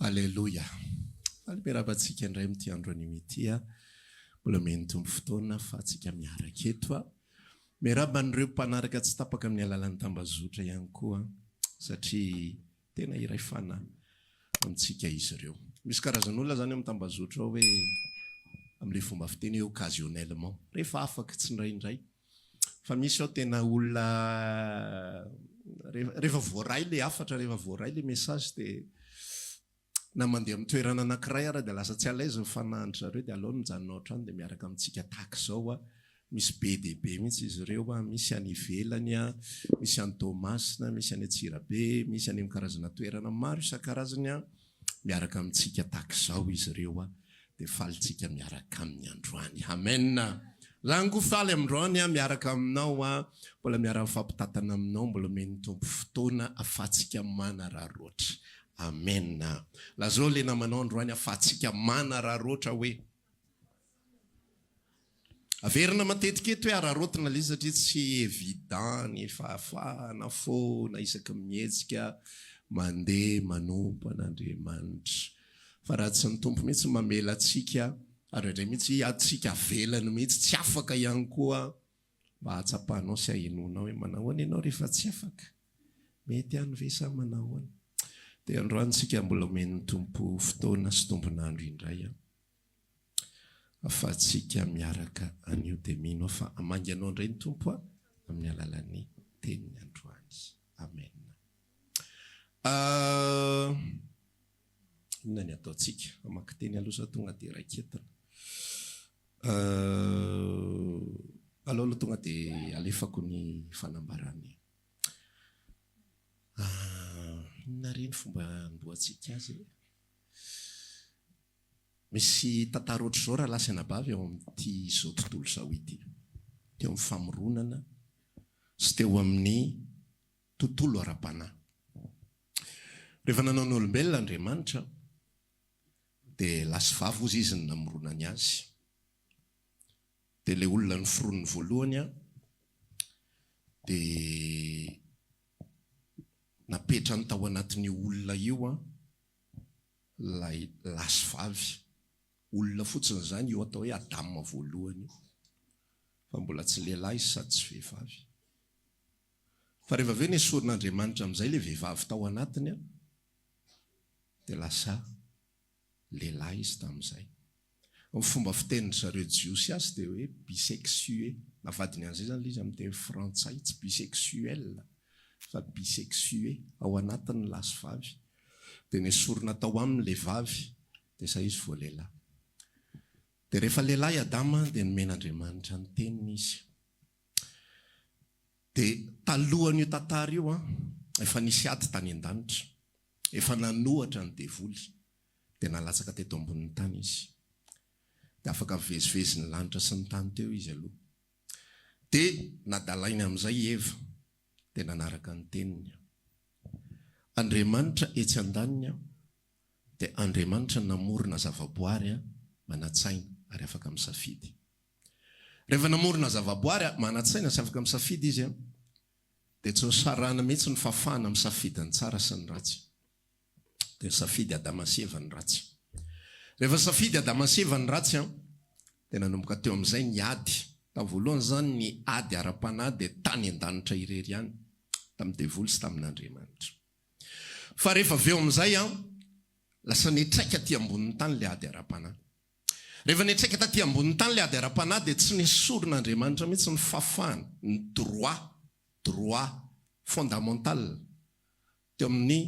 Aleloia! Faly miarahaba antsika indray amin'ity andro anio ity a. Mbola omen'ny Tompo fotoana ahafahantsika miaraka eto a. Miarahaba an'ireo mpanaraka tsy tapaka amin'ny alalan'ny tambazotra ihany koa satria tena iray fanahy amintsika izy ireo. Misy karazan'olona izany ao amin'ny tambazotra ao hoe amin'ilay fomba fiteny hoe occasionnellement, rehefa afaka tsindraindray. Fa misy ao tena olona rehefa voaray ilay hafatra, rehefa voaray ilay message dia na mandeha amin'ny toerana anankiray ara dia lasa tsy à l'aise ny fanahin-dry zareo dia aleony mijanona ao an-trano dia miaraka amintsika tahaka izao a. Misy be dia be mihitsy izy ireo a, misy any ivelany a, misy any Toamasina, misy any Antsirabe, misy any amin'ny karazana toerana maro isan-karazany a. Miaraka amintsika tahaka izao izy ireo a, dia faly tsika miaraka aminy androany. Amen. Zany koa faly amindroany a, miaraka aminao a, mbola miara mifampitantana aminao, mbola omen'ny Tompo fotoana afahantsika manararaotra. Amen. Lazao le namanao androany afahantsika manararaotra hoe. Averina matetika eto hoe araraotina ilay izy satria tsy évident ny fahafahana foana isaky ny mihetsika mandeha manompo an'Andriamanitra. Fa raha tsy ny Tompo mihitsy mamela antsika, ary indraindray mihitsy antsika avelany mihitsy tsy afaka ihany koa mba hahatsapanao sy hahenoanao hoe manahoana ianao rehefa tsy afaka? Mety ihany ve sa manahoana? Dia androany isika mbola omen'ny Tompo fotoana sy tombon'andro indray an! Afahantsika miaraka anio dia mino aho fa hamangy anao indray ny Tompo amin'ny alalan'ny teniny androany. Amen. Ah, inona ny ataontsika? Hamaky teny aloha sa tonga dia raiketina? Ah, aleo aloha tonga dia alefako ny fanambarana. Ah, inona re ny fomba hanombohantsika azy e? Misy tantara ohatr'izao rahalahy sy anabavy ao amin'ity izao tontolo izao ity. Teo amin'ny famoronana sy teo amin'ny tontolo ara-panahy. Rehefa nanao ny olombelona Andriamanitra dia lahy sy vavy hozy izy no namoronany azy. Dia ilay olona noforoniny voalohany dia napetrany tao anatin'io olona io ilay lahy sy vavy, olona fotsiny izany io atao hoe Adama voalohany io, fa mbola tsy lehilahy izy sady tsy vehivavy. Fa rehefa avy eo nesorin'Andriamanitra amin'izay ilay vehivavy tao anatiny dia lasa lehilahy izy tamin'izay. Ny fomba fitenin-dry zareo jiosy azy dia hoe bisexué. Navadiny an'izay izany ilay izy amin'ny teny frantsay, tsy bisexuel fa bisexué, ao anatiny ny lahy sy vavy. Dia nesorina tao aminy ilay vavy, dia izay izy vao lehilahy. Dia rehefa lehilahy i Adama dia nomen'Andriamanitra ny teniny izy. Dia talohan'io tantara io, efa nisy ady tany an-danitra. Efa nanohatra ny devoly. Dia nalatsaka teto ambonin'ny tany izy. Dia afaka nivezivezy ny lanitra sy ny tany teo izy aloha. Dia nadalainy amin'izay i Eva, dia nanaraka ny teniny. Andriamanitra etsy andaniny dia Andriamanitra namorona zavaboary manan-tsaina ary afaka misafidy. Rehefa namorona zavaboary manan-tsaina sy afaka misafidy Izy dia tsy nosarahana mihitsy ny fahafahana misafidy ny tsara sy ny ratsy. Dia nisafidy Adama sy Eva ny ratsy. Rehefa nisafidy Adama sy Eva ny ratsy an, dia nanomboka teo amin'izay ny ady. Tamin'ny voalohany izany ny ady ara-panahy dia tany an-danitra irery ihany, tamin'ny devoly sy tamin'Andriamanitra. Fa rehefa avy eo amin'izay an, lasa nitraika aty ambonin'ny tany ilay ady ara-panahy. Rehefa nitraika taty ambonin'ny tany ilay ady ara-panahy dia tsy nesorin'Andriamanitra mihitsy ny fahafahana, ny droit, droit fondamental teo amin'ny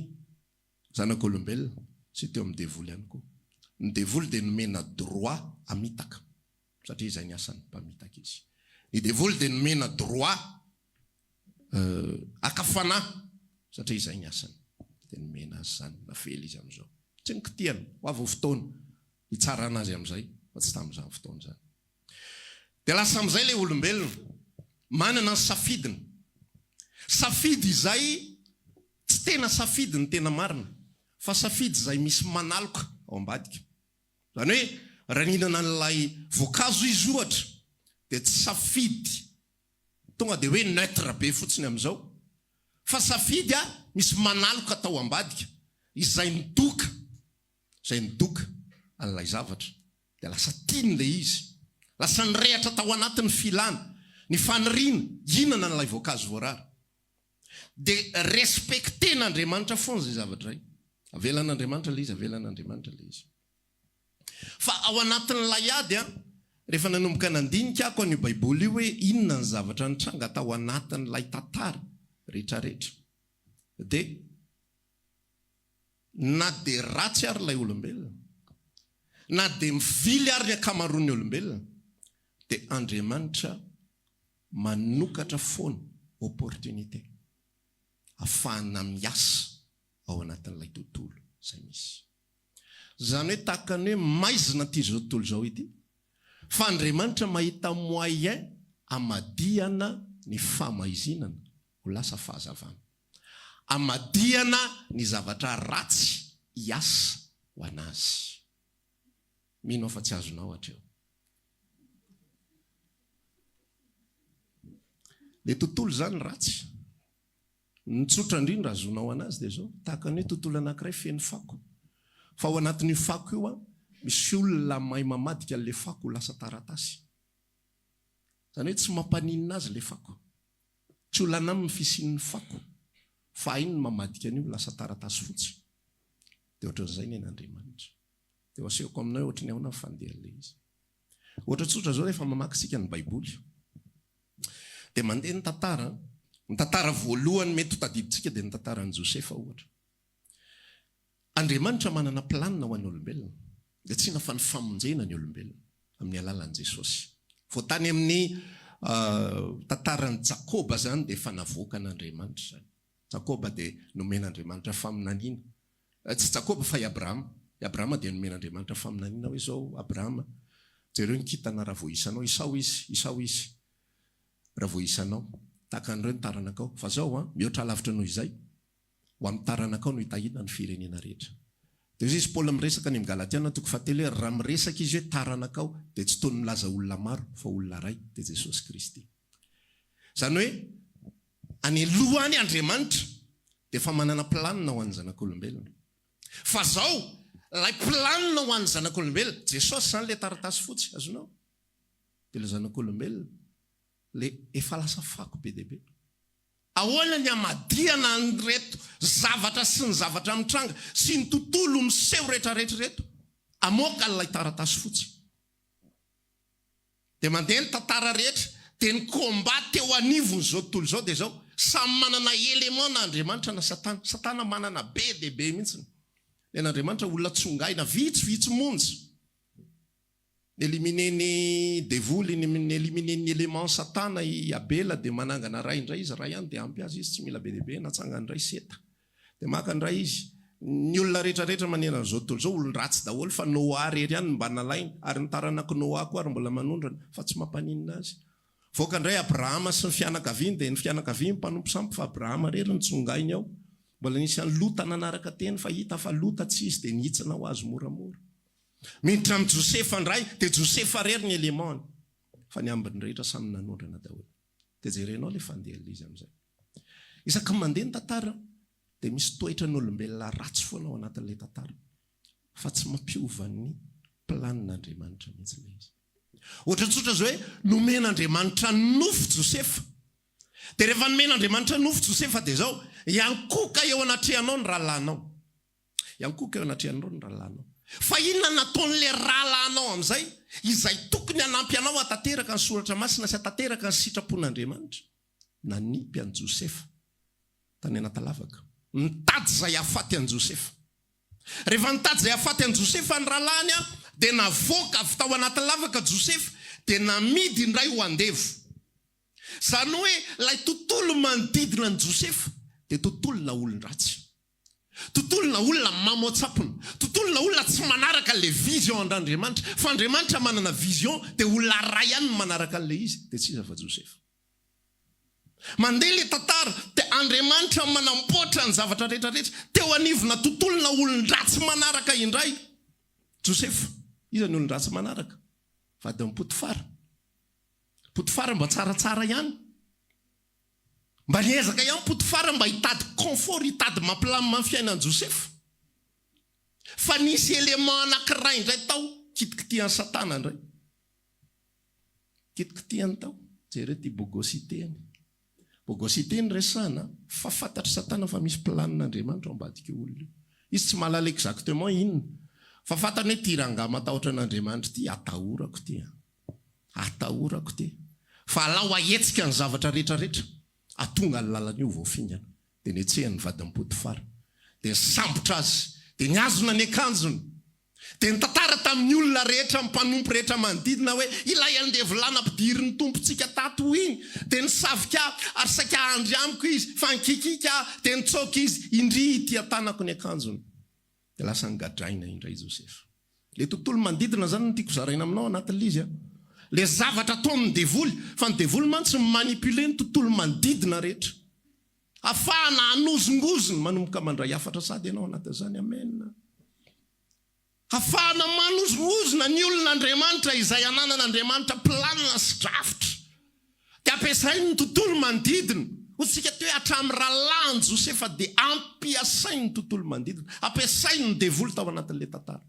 zanak'olombelona sy teo amin'ny devoly ihany koa. Ny devoly dia nomena droit hamitaka satria izay ny asany, mpamitaka izy. Ny devoly dia nomena droit haka fanahy satria izay ny asany. Dia nomena azy izany, navela izy amin'izao. Tsy nokitihana, ho avy ny fotoana hitsarana azy amin'izay fa tsy tamin'izany fotoana izany. Dia lasa amin'izay ilay olombelona manana ny safidiny. Safidy izay tsy tena safidy ny tena marina fa safidy izay misy manaloka ao ambadika. Izany hoe raha nihinana an'ilay voankazo izy ohatra dia tsy safidy tonga dia hoe neutre be fotsiny amin'izao fa safidy misy manaloka tao ambadika izay midoka. Izay nidoka an'ilay zavatra dia lasa tiany ilay izy. Lasa nirehatra tao anaty ny filana, ny faniriana hihinana an'ilay voankazo voarara. Dia respecter-n'Andriamanitra foana izay zavatra izay. Avelan'Andriamanitra ilay izy, avelan'Andriamanitra ilay izy. Fa ao anatin'ilay ady an, rehefa nanomboka nandinika ako an'io Baiboly io hoe inona ny zavatra nitranga tao anatin'ilay tantara rehetrarehetra, dia na dia ratsy ary ilay olombelona, na dia mivily ary ny ankamaroan'ny olombelona, dia Andriamanitra manokatra foana opportunité afahana miasa ao anatin'ilay tontolo izay misy. Izany hoe tahaka ny hoe maizina ity izao tontolo izao ity, fa Andriamanitra mahita moyen hamadihana ny fahamaizinana ho lasa fahazavana. Hamadihana ny zavatra ratsy hiasa ho an'Azy. Mino aho fa tsy azonao hatreo. Le tontolo izany ratsy. Ny tsotra indrindra ahazoanao anazy dia izao, tahaka ny hoe tontolo anankiray feno fako. Fa ao anatin'io fako io an, misy olona mahay mamadika an'ilay fako ho lasa taratasy. Izany hoe tsy mampaninona azy ilay fako. Tsy olana aminy ny fisian'ny fako, fa hainy ny mamadika an'io ho lasa taratasy fotsy. Dia ohatran'izay ny an'Andriamanitra. Dia ho asehoko aminao hoe ohatry ny ahoana ny fandehan'ilay izy. Ohatra tsotra izao rehefa mamaky isika ny Baiboly dia mandeha ny tantara, ny tantara voalohany mety ho tadidintsika dia ny tantaran'i Josefa ohatra. Andriamanitra manana planina ho an'ny olombelona, dia tsy inona fa ny famonjena ny olombelona amin'ny alalan'i Jesosy. Vao tany amin'ny tantaran'i Jakoba izany dia efa navoakan'Andriamanitra izany. Jakoba dia nomen'Andriamanitra faminaniana Tsy Jakoba fa i Abrahama. I Abrahama dia nomen'Andriamanitra faminaniana hoe izao, Abrahama, jereo ny kintana raha vao hisanao, isao izy, isao izy, raha vao hisanao. Tahaka an'ireo ny taranakao. Fa izao an, mihoatra lavitra noho izay, ho amin'ny taranakao no hitahiana ny firenena rehetra. Dia hoy izy, Paoly miresaka any amin'ny Galatiana toko fahatelo hoe raha miresaka izy hoe taranakao dia tsy toy ny milaza olona maro fa olona iray, dia Jesosy Kristy. Izany hoe any aloha any Andriamanitra dia efa manana planina ho an'ny zanak'olombelona. Fa zao, ilay planina ho an'ny zanak'olombelona, Jesosy izany ilay taratasy fotsy, azonao? Dia ilay zanak'olombelona, ilay efa lasa fako be dia be. Ahoana ny hamadihana an'ireto zavatra sy ny zavatra mitranga sy ny tontolo miseho rehetrarehetra ireto? Amoaka an'ilay taratasy fotsy. Dia mandeha ny tantara rehetra, dia ny combat teo anivon'izao tontolo izao dia izao, samy manana élément na Andriamanitra na Satana. Satana manana be dia be mihitsy. Ny an'Andriamanitra olona tsongaina vitsivitsy monja. Ni-éliminer-n'ny devoly, ni-éliminer-n'ny élément Satana i Abela dia manangana ray indray izy, ray ihany dia ampy azy izy, tsy mila be dia be, natsangany indray Seta. Dia maka indray izy. Ny olona rehetra rehetra manerana izao tontolo izao olon-dratsy daholo fa Noa rery ihany no mba nalainy ary ny taranak'i Noa koa ary mbola manondrana fa tsy mampaninona azy. Voaka indray Abrahama sy ny fianakaviany dia ny fianakaviany mpanompo sampy fa Abrahama rery no tsongainy ao. Mbola nisy an'i Lota nanaraka teny fa hita fa Lota tsy izy dia nihitsina ho azy moramora. Miditra amin'i Josefa indray dia Josefa rery ny élément-ny fa ny ambiny rehetra samy nanondrana daholo. Dia jerenao ilay fandehan'ilay izy amin'izay. Isaky ny mandeha ny tantara dia misy toetran'olombelona ratsy foana ao anatin'ilay tantara fa tsy mampiova ny planin'Andriamanitra mihitsy ilay izy. Ohatra tsotra izao hoe nomen'Andriamanitra nofy Josefa. Dia rehefa nomen'Andriamanitra nofy Josefa dia izao, hiankohoka eo anatrehanao ny rahalahinao. Hiankohoka eo anatrehanareo ny rahalahinao. Fa inona no nataon'ilay rahalahinao amin'izay, izay tokony hanampy anao hahatanteraka ny soratra masina sy hahatanteraka ny sitrapon'Andriamanitra? Nanipy an'i Josefa tany anaty lavaka. Nitady izay hahafaty an'i Josefa. Rehefa nitady izay hahafaty an'i Josefa ny rahalahiny, dia navoaka avy tao anaty lavaka Josefa, dia namidy indray ho andevo. Izany hoe ilay tontolo manodidina an'i Josefa dia tontolona olon-dratsy. Tontolona olona mamo an-tsampona. Tontolona olona tsy manaraka ilay vision an-dRandriamanitra. Fa Andriamanitra manana vision dia olona iray ihany no manaraka an'ilay izy dia tsy iza fa Josefa. Mandeha ilay tantara dia Andriamanitra manamboatra ny zavatra rehetra rehetra teo anivona tontolona olon-dratsy manaraka indray Josefa. Iza ny olon-dratsy manaraka? Vadin'i Potifara. Potifara mba tsaratsara ihany. Mba niezaka ihany Potifara mba hitady confort, hitady mampilamina ny fiainan'i Josefa. Fa nisy élément anankiray indray tao, kitikitihan'i Satana indray. Kitikitihany tao. Jereo ity bogosité-ny. Bogosité no resahana fa fantatr'i Satana fa misy planin'Andriamanitra ao ambadik'io olona io. Izy tsy mahalala exactement inona fa fantany hoe ity rangahy matahotra an'Andriamanitra ity atahorako ity an. Atahorako ity. Fa alao ahetsika ny zavatra rehetra rehetra atonga ny lalana io vao fingana. Dia netsehiny ny vadin'i Potifara. Dia nisambotra azy. Dia nihazona ny akanjony. Dia nitantara tamin'ny olona rehetra, ny mpanompo rehetra manodidina hoe, Ilay andevolahy nampidirin'ny tompontsika tato iny, dia nisavika ahy, ary saika handry amiko izy, fa nikikiaka aho, dia nitsoaka izy, indry ity an-tanako ny akanjony. Dia lasa nogadraina indray Josefa. Ilay tontolo manodidina izany no tiako zaraina aminao anatin'ilay izy an. Ilay zavatra ataon'ny devoly, fa ny devoly mantsy mi-manipuler ny tontolo manodidina rehetra. Afahana hanozongozona, manomboka mandray hafatra sady ianao anatin'izany, amen. Hafahana manozongozona ny olon'Andriamanitra izay ananan'Andriamanitra planina sy drafitra. Dia ampiasainy ny tontolo manodidina. Hoy isika teo hoe hatramin'ny rahalahin'i Josefa dia ampiasainy ny tontolo manodidina. Ampiasainy ny devoly tao anatin'ilay tantara.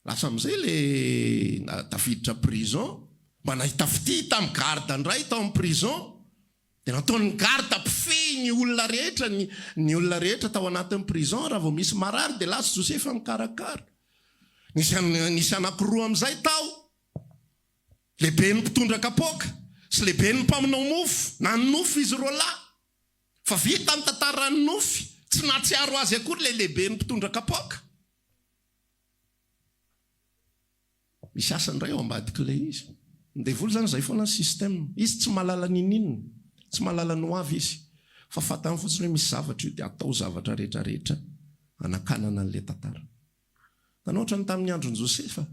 Lasa amin'izay ilay tafiditra prison, mba nahita fitia tamin'ny garde indray tao amin'ny prison. Dia nataon'ny garde mpifehy ny olona rehetra, ny ny olona rehetra tao anatin'ny prison, raha vao misy marary dia lasa Josefa mikarakara. Nisy nisy anankiroa amin'izay tao, lehiben'ny mpitondra kapoaka sy lehiben'ny mpamonao mofo, nanonofy izy roalahy. Fa vita ny tantaran'ny nofy, tsy nahatsiaro azy akory ilay lehiben'ny mpitondra kapoaka. Misy asa indray ao ambadik'ilay izy. Ny devoly izany izay foana ny système. Izy tsy mahalala n'inon'inona. Tsy mahalala ny ho avy izy. Fa fantany fotsiny hoe misy zavatra io dia atao zavatra rehetra rehetra hanakanana an'ilay tantara. Hitanao ohatran'ny tamin'ny andron'i Josefa,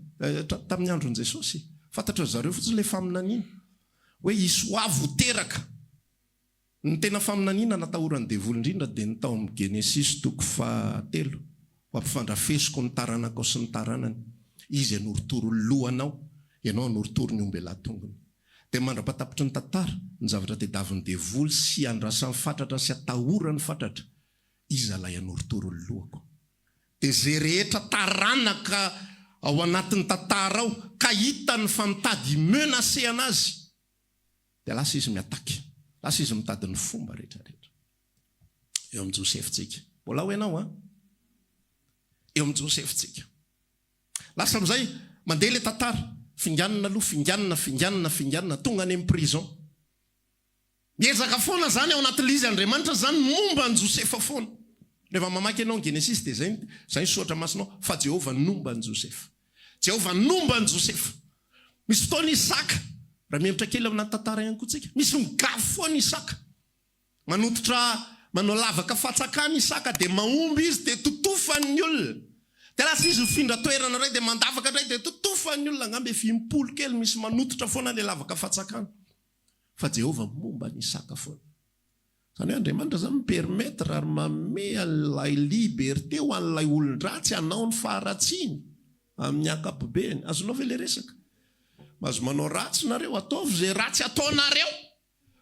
tamin'ny andron'i Jesosy. Fantatry ry zareo fotsiny ilay faminaniana. Hoe hisy ho avy ho teraka. Ny tena faminaniana natahoran'ny devoly indrindra dia ny tao amin'ny Genesisy toko fahatelo, Ho ampifandrafesiko ny taranakao sy ny taranany, izy hanorotoro ny lohanao, ianao hanorotoro ny ombelahy tongony. Dia mandra-patapitry ny tantara, ny zavatra tediavin'ny devoly sy andrasany fatratra sy atahorany fatratra, iza ilay hanorotoro ny lohako? Dia izay rehetra taranaka ao anatin'ny tantara ao ka hitany fa mitady hi-menacer anazy, Dia lasa izy mi-attaque. Lasa izy mitady ny fomba rehetra rehetra. Eo amin'i Josefa tsika. Mbola ao ianao an? Eo amin'i Josefa tsika. Lasa amin'izay, mandeha ilay tantara. Finganina aloha, finganina, finganina, finganina. Tonga any amin'ny prison. Miezaka foana izany ao anatin'ilay izy Andriamanitra izany momba an'i Josefa foana. Rehefa mamaky ianao ny Genesisy dia izay, izay ny soratra masina ao, fa Jehovah nomba an'i Josefa. Jehovah nomba an'i Josefa. Misy fotoana Isaka, raha mihemotra kely ao anaty tantara ihany koa tsika, misy migafy foana Isaka. Manototra, manao lavaka fatsakana Isaka dia mahomby izy dia totofan'ny olona. Dia lasa izy mifindra toerana indray dia mandavaka indray dia totofan'ny olona, angamba efa impolo kely misy manototra foana ilay lavaka fatsakana. Fa Jehovah momba an'i Isaka foana. Izany hoe Andriamanitra izany mi-permettre ary manome an'ilay liberté ho an'ilay olon-dratsy hanao ny faharatsiany amin'ny ankapobeny. Azonao ve ilay resaka? Mahazo manao ratsy nareo, ataovy izay ratsy ataonareo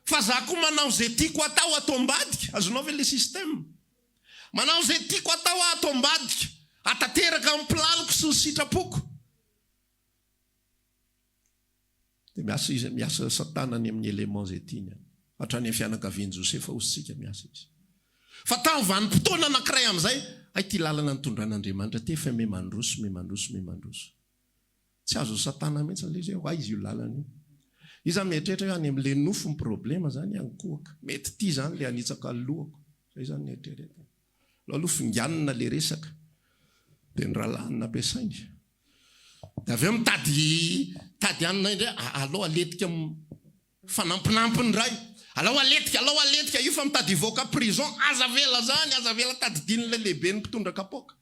fa za koa manao izay tiako atao ato ambadika. Azonao ve ilay système? Manao izay tiako atao aho ato ambadika, hatanteraka ny planiko sy ny sitrapoko. Dia miasa izy, miasa satana any amin'ny éléments izay tiany any. Hatrany amin'ny fianakavian'i Josefa hozy tsika miasa izy. Fa tamin'ny vanim-potoana anankiray amin'izay, hay ity lalana nitondran'Andriamanitra ity efa miha mandroso, miha mandroso, miha mandroso. Tsy azon'i satana mihitsy ilay izy hoe ho aiza io lalana io. Izy zany mieritreritra hoe any amin'ilay nofo ny problema zany ankohoka. Mety ity zany ilay hanitsaka ny lohako. Izay zany ny eritreretiny. Aleo aloha finganina ilay resaka. Dia ny rahalahiny nampiasainy. Dia avy eo mitady mitady hanina indray, alao aletika fanampinampiny indray. Alao aletika, alao aletika, io fa mitady hivoaka prison, aza avela zany, aza avela tadidian'ilay lehiben'ny mpitondra kapoaka.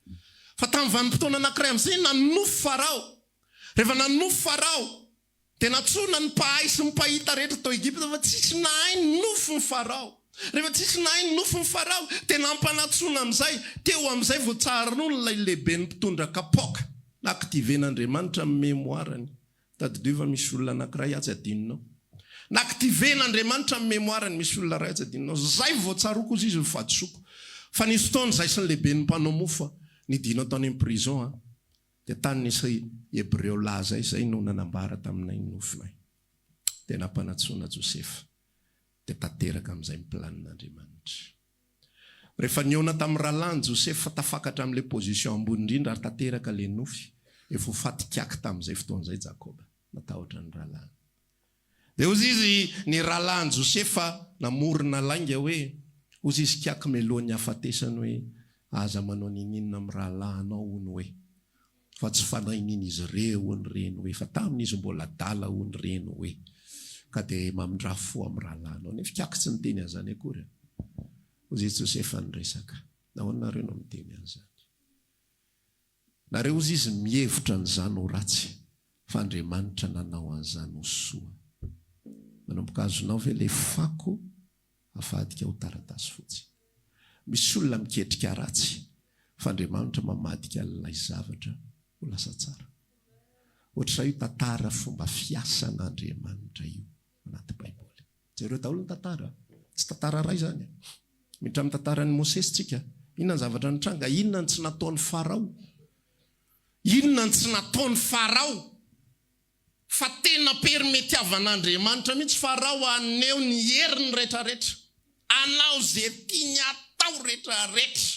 Fa tamin'ny vanim-potoana anankiray amin'izay nanonofy Farao. Rehefa nanonofy Farao, Dia nantsoina ny mpahay sy ny mpahita rehetra tao Egypta, fa tsisy nahay ny nofin'i Farao. Rehefa tsisy nahay ny nofin'i Farao, dia nampanantsoina amin'izay. Teo amin'izay vao tsaroany ilay lehiben'ny mpitondra kapoaka. Nactiver-n'Andriamanitra ny mémoire-ny. Tadidio fa misy olona anankiray atsy adinonao. Nactiver-n'Andriamanitra ny mémoire-ny, misy olona iray atsy adinonao. Izay vao tsaroako hozy izy ny fahadisoako. Fa nisy fotoana izahay sy ny lehiben'ny mpanao mofo. Nidinao tany amin'ny prison an, dia tany nisy Hebreo lahy izay, izay no nanambara taminay ny nofinay. Dia nampanantsoina Josefa. Dia tanteraka amin'izay ny planin'Andriamanitra. Rehefa nihaona tamin'ny rahalahiny Josefa, tafakatra amin'ilay position ambony indrindra ary tanteraka ilay nofy, efa ho faty kiaky tamin'izay fotoana izay Jakoba. Natahotra ny rahalahiny. Dia hozy izy, ny rahalahin'i Josefa namorona lainga hoe, hozy izy kiaky melohan'ny hafatesany hoe, aza manao ninininona amin'ny rahalahinao hono hoe, fa tsy fanahinin'izy ireo hono ireny hoe, fa tamin'izy mbola adala hono ireny hoe, ka dia mamindrà fo amin'ny rahalahinao. Nefa kiaky tsy niteny an'izany akory. Hozy izy Josefa niresaka, nahoana nareo no miteny an'izany? Nareo ozy izy mihevitra an'izany ho ratsy fa Andriamanitra nanao an'izany ho soa. Manomboka azonao ve le fako avadika ho taratasy fotsy? Misy olona miketrika ratsy fa Andriamanitra mamadika an'ilay zavatra ho lasa tsara. Ohatr'izay io tantara fomba fiasan'Andriamanitra io anaty baiboly. Jereo daholo ny tantara. Tsy tantara iray izany. Miditra amin'ny tantaran'i Mosesy tsika. Inona ny zavatra nitranga? Inona ny tsy nataon'i Farao? Inona ny tsy nataon'i Farao? Fa tena permetiavan'Andriamanitra mihitsy Farao haneho ny heriny rehetrarehetra. Hanao izay tiany hatao rehetrarehetra.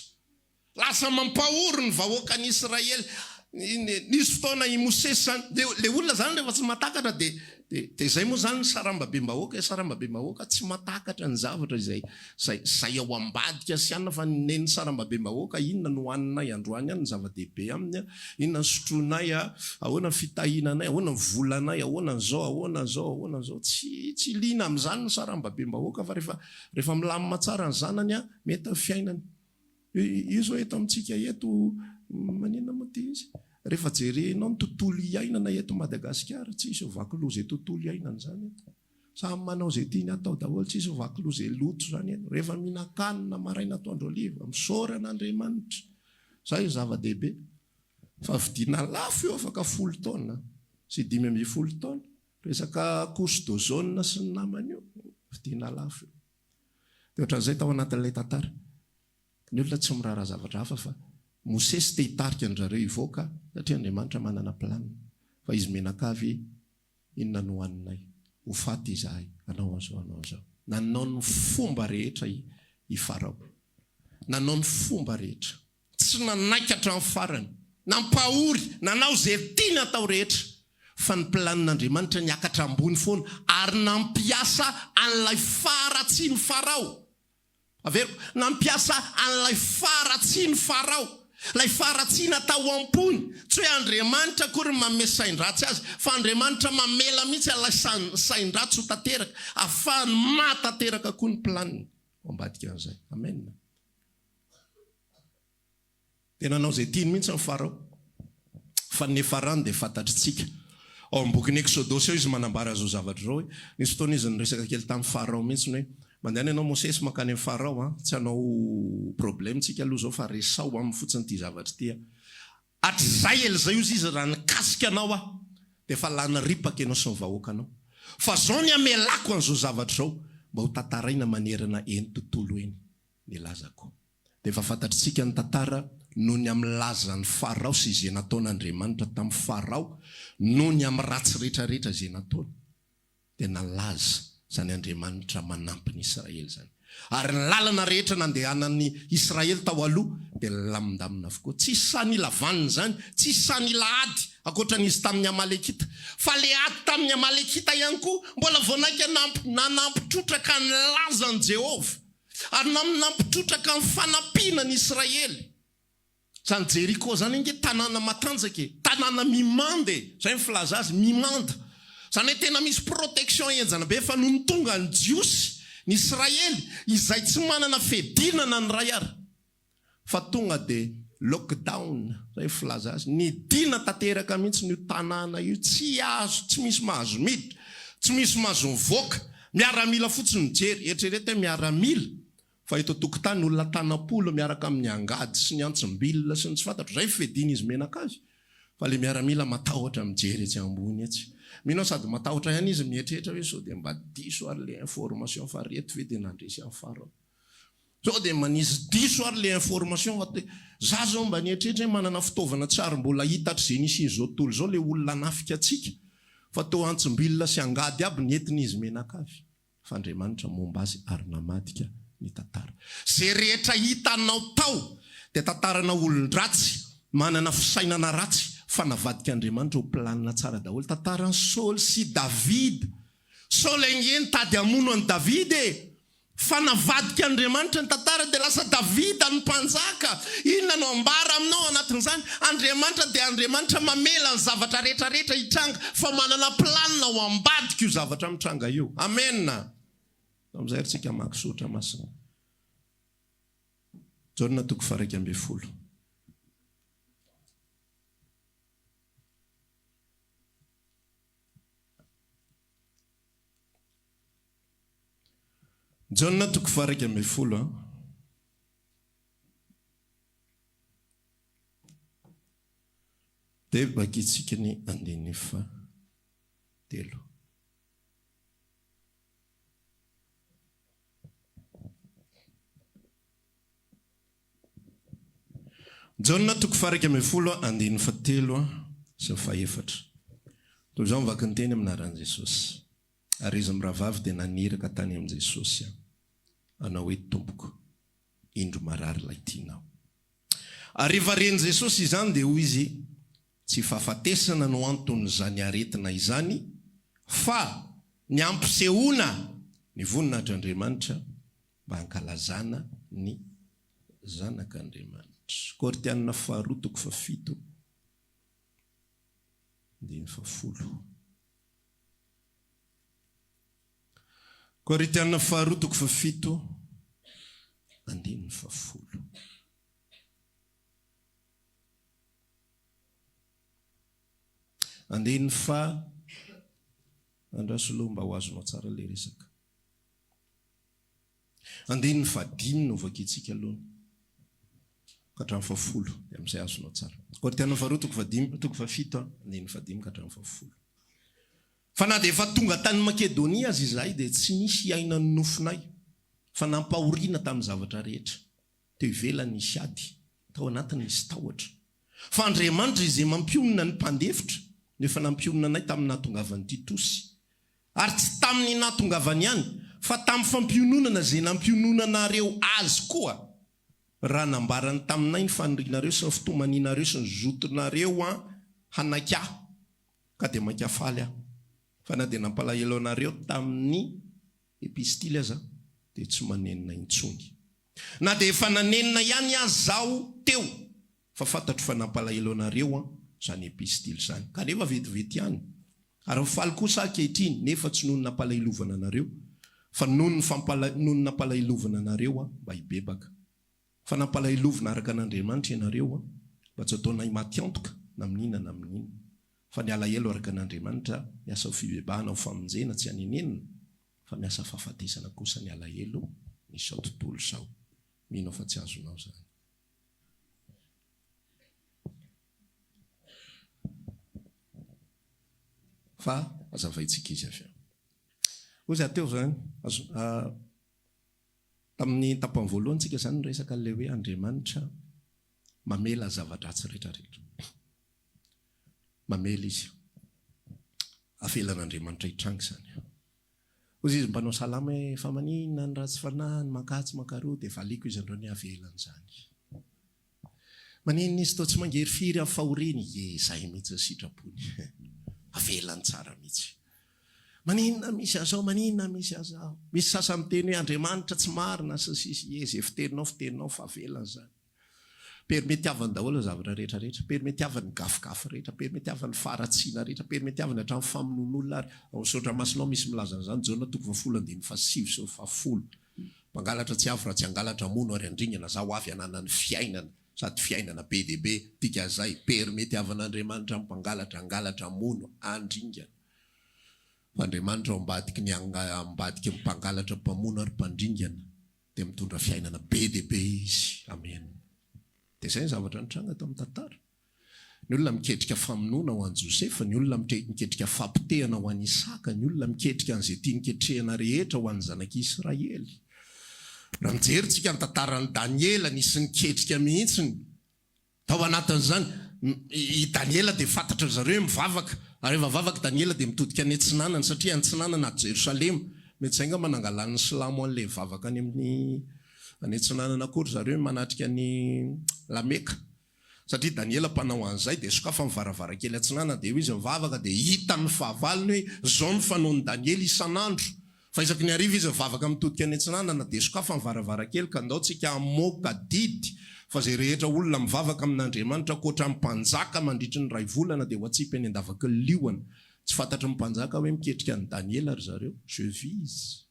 Lasa mampahory ny vahoakan'i Israely. Nisy fotoana i Mosesy izany, dia ilay olona izany rehefa tsy mahatakatra dia dia izay moa izany ny sarambabem-bahoaka e, sarambabem-bahoaka tsy mahatakatra ny zavatra izay izay izay ao ambadika sy anona fa ny nen'ny sarambabem-bahoaka inona no haninay androany any ny zava-dehibe aminy a, inona ny sotroinay a, ahoana ny fitahiana anay, ahoana ny volanay, ahoana ny izao, ahoana ny izao, ahoana ny izao, tsy tsy liana amin'izany ny sarambabem-bahoaka fa rehefa rehefa milamina tsara ny zanany a, mety ny fiainany. Io zao eto amintsika eto maninona moa ty izy? Rehefa jerenao ny tontolo iainana eto Madagasikara, tsisy ho vaky loha ze tontolo iainana zany eto. Samy manao ze tiany atao daholo, tsisy ho vaky loha ze loto zany eto. Rehefa mihinan-kanina maraina atoandro hariva, misaora an'Andriamanitra. Zay zava-dehibe. Fa vidiana lafo io afaka folo taona sy 15 taona. Resaka couche d'ozone sy ny namany io, vidiana lafo io. Dia ohatran'izay tao anatin'ilay tantara. Ny olona tsy miraharaha zavatra hafa fa Mosesy te hitarika an-dry zareo hivoaka satria Andriamanitra manana plan. Fa izy mianakavy inona no hohaninay? Ho faty izahay. Hanao an'izao, hanao an'izao. Nanao ny fomba rehetra i Farao. Nanao ny fomba rehetra. Tsy nanaiky hatramin'ny farany. Nampahory, nanao izay tiany hatao rehetra. Fa ny planin'Andriamanitra niakatra ambony foana ary nampiasa an'ilay faharatsian'i Farao. Averiko, nampiasa an'ilay faharatsian'i Farao. Ilay faharatsiana tao am-pony. Tsy hoe Andriamanitra akory no manome sain-dratsy azy, fa Andriamanitra mamela mihitsy an'ilay sain-dratsy ho tanteraka, ahafahany mahatanteraka koa ny planiny ao ambadika an'izay. Amen. Dia nanao izay tiany mihitsy ny Farao. Fa ny niafarany dia fantatritsika. Ao amin'ny bokin'ny Eksodosy ao izy manambara izao zavatra izao hoe, nisy fotoana izy niresaka kely tamin'i Farao mihitsy hoe, mandehana ianao Mosesy mankany amin'i Farao an, tsy hanao problème tsika aloha izao fa resaho aminy fotsiny ity zavatra ity an. Hatrizay ela izay hozy izy raha nikasika anao aho dia efa lany ripaka ianao sy ny vahoakanao. Fa izao ny hamelako an'izao zavatra izao mba ho tantaraina manerana eny tontolo eny ny lazako. Dia efa fantatritsika ny tantara noho ny amin'ny lazan'i Farao sy izay nataon'Andriamanitra tamin'i Farao noho ny amin'ny ratsy rehetra rehetra izay nataony. Dia nalaza izany Andriamanitra manampy ny Israely izany. Ary ny lalana rehetra nandehanan'ny Israely tao aloha dia nilamindamina avokoa. Tsisy sahy nila vanona izany, tsisy sahy nila ady ankoatra ny izy tamin'ny Amalekita. Fa ilay ady tamin'ny Amalekita ihany koa mbola vao naika nanampy trotraka ny lazan'i Jehovah. Ary nampy trotraka ny fanampiana ny Israely. Zany Jeriko zany ange tanàna matanjaka e, tanàna mimanda e, zay ny filaza azy, mimanda. Zany hoe tena misy protection henjana be fa nony tonga ny Jiosy, ny Israely, izay tsy manana fiadiana na ny iray ary, fa tonga de lockdown, zay ny filaza azy, nidina tanteraka mihitsy io tanàna io, tsy azo, tsy misy mahazo miditra, tsy misy mahazo mivoaka, miaramila fotsiny mijery, eritrereto hoe miaramila Fa eto an-tokotany olona tanam-polo miaraka amin'ny angady sy ny antsim-bilona sy ny tsy fantatro, izay fiadian'izy mianakavy, fa ilay miaramila matahotra mijery etsy ambony etsy. Mino aho sady matahotra ihany izy mieritreritra hoe sao dia mba diso ary ilay information fa reto ve dia nandresy an'i Farao. Sao dia manisy diso ary le information fa te, za zao mba nieritreritra hoe manana fitaovana tsy ary mbola hita hatrizay nisian'izao tontolo izao le olona hanafika antsika fa toa antsim-bilona sy angady aby ny entin'izy mianakavy. Fa Andriamanitra momba azy ary namadika ny tantara. Ze rehetra hitanao tao dia tantarana olon-dratsy manana fisainana ratsy fa navadik'Andriamanitra ho planina tsara daholo. Tantaran'i Saoly sy Davida. Saoly ange nitady hamono an'i Davida e! Fa navadika Andriamanitra ny tantara dia lasa Davida ny mpanjaka. Inona no ambara aminao anatin'izany? Andriamanitra dia Andriamanitra mamela ny zavatra rehetra rehetra hitranga fa manana planina ao ambadika io zavatra mitranga io. Amena! Amin'izay ary tsika hamaky soratra masina. Jaona toko faha 11. Jaona toko faha-11 a. Dia vakintsika ny andininy fahatelo. Jaona toko faha-11 andininy fahatelo sy ny fahefatra. Toy izao ny vaky ny teny amin'ny anaran'i Jesosy. Ary izy mirahavavy dia naniraka tany amin'i Jesosy hanao hoe, Tompoko, indro marary ilay tianao. Ary rehefa ren'i Jesosy izany dia hoy Izy, Tsy fahafatesana no anton'izany aretina izany, fa ny hampisehoana ny voninahitr'Andriamanitra mba hankalazana ny Zanak'Andriamanitra. Korintiana faharoa toko fahafito andininy fahafolo. Korintiana faharoa toko fahafito andininy fahafolo. Andininy faha, andraso aloha mba ho azonao tsara ilay resaka. Andininy fahadimy no vakintsika aloha ka hatramin'ny fahafolo dia amin'izay azonao tsara. Korintiana faharoa toko fahadimy, toko fahafito, andininy fahadimy ka hatramin'ny fahafolo. Fa na dia efa tonga tany Makedonia aza izahay dia tsy nisy hiainan'ny nofonay, fa nampahoriana tamin'ny zavatra rehetra. Teo ivelany nisy ady, tao anatiny nisy tahotra. Fa Andriamanitra izay mampionona ny mpandefitra no efa nampionona anay tamin'ny nahatongavan'i Titosy. Ary tsy tamin'ny nahatongavany ihany, fa tamin'ny fampiononana izay nampiononanareo azy koa, raha nambarany taminay ny fanirianareo sy ny fitomanianareo sy ny zotonareo hanaiky ahy, ka dia mainka faly aho, fa na dia nampalahelo anareo tamin'ny epistily aza, dia tsy manenina intsony. Na dia efa nanenina ihany aza aho teo, fa fantatro fa nampalahelo anareo an, izany epistily izany. Kanefa vetivety ihany. Ary mifaly kosa aho ankehitriny, nefa tsy noho ny nampalahelovana anareo, fa noho ny fampala, noho ny nampalahelovana anareo an, mba hibebaka. Fa nampalahelovina araka an'Andriamanitra ianareo an, mba tsy hataonay maty antoka na amin'inona na amin'inona. Fa ny alahelo araka an'Andriamanitra, miasa ho fibebahana ho famonjena, tsy hanenenana, fa miasa fahafatesana kosa ny alahelo ny izao tontolo izao. Mino aho fa tsy azonao izany. Fa hazavaintsika izy avy eo. Hoy izaho teo izany, azo, tamin'ny tapany voalohany tsika izany niresaka an'ilay hoe Andriamanitra mamela zava-dratsy rehetrarehetra. Mamela Izy. Avelan'Andriamanitra hitranga izany. Hoy izy mpanao salamo hoe, Fa maninona ny ratsy fanahy no mankatsy mankaroa? Dia valiako izy androany hoe, Avelany izany. Maninona izy toa tsy mangirifiry amin'ny fahoriany? Ie, izay mihitsy ny sitrapony. Avelany tsara mihitsy. Maninona misy an'izao? Maninona misy an'izao? Misy sasany miteny hoe Andriamanitra tsy marina sy ny sisa. Ie, izay fiteninao fiteninao fa avelany izany. Permetiavany daholo ny zavatra rehetra rehetra, permetiavany ny gafigafy rehetra, permetiavany ny faharatsiana rehetra, permetiavany hatramin'ny famonoan'olona ary ao amin'ny soratra masina ao misy milaza an'izany, Jaona toko fahafolo andininy fahasivy sy ny fahafolo. Mpangalatra tsy avy raha tsy hangalatra, hamono ary handringana, zaho avy hanana ny fiainana, sady fiainana be dia be, dikan'izay, permetiavan'Andriamanitra ny mpangalatra hangalatra, hamono, handringana. Fa Andriamanitra ao ambadiky ny ambadiky ny mpangalatra, mpamono ary mpandringana. dia mitondra fiainana be dia be izy. Amena. Dia izay ny zavatra nitranga tao amin'ny tantara. Ny olona miketrika famonoana ho an'i Josefa, ny olona miketrika fapotehana ho an'i Isaka, ny olona miketrika an'izay tiany ketrehana rehetra ho an'ny zanak'i Israely. Raha mijery tsika ny tantaran'i Daniela, nisy niketrika mihitsiny tao anatin'izany. I Daniela dia fantatry ry zareo hoe mivavaka. Ary rehefa mivavaka i Daniela dia mitodika any atsinanana, satria antsinanana ato Jerosalema. Mety izay angamba nangalan'ny silamo an'ilay vavaka any amin'ny any atsinanana koa ry zareo manatrika ny Lameka. Satria Daniela mpanao an'izay dia sokafany varavarankely atsinanana dia eo izy mivavaka dia hitan'ny fahavalony hoe izao no fanaon'i Daniela isan'andro fa isaky ny hariva izy mivavaka mitodika any atsinanana dia sokafany varavarankely ka ndao tsika hamoaka didy fa izay rehetra olona mivavaka amin'Andriamanitra ankoatra ny mpanjaka mandritry ny iray volana dia ho atsipy any an-davaky ny liona. Tsy fantatry ny mpanjaka hoe miketrika an'i Daniela ry zareo. Je vise.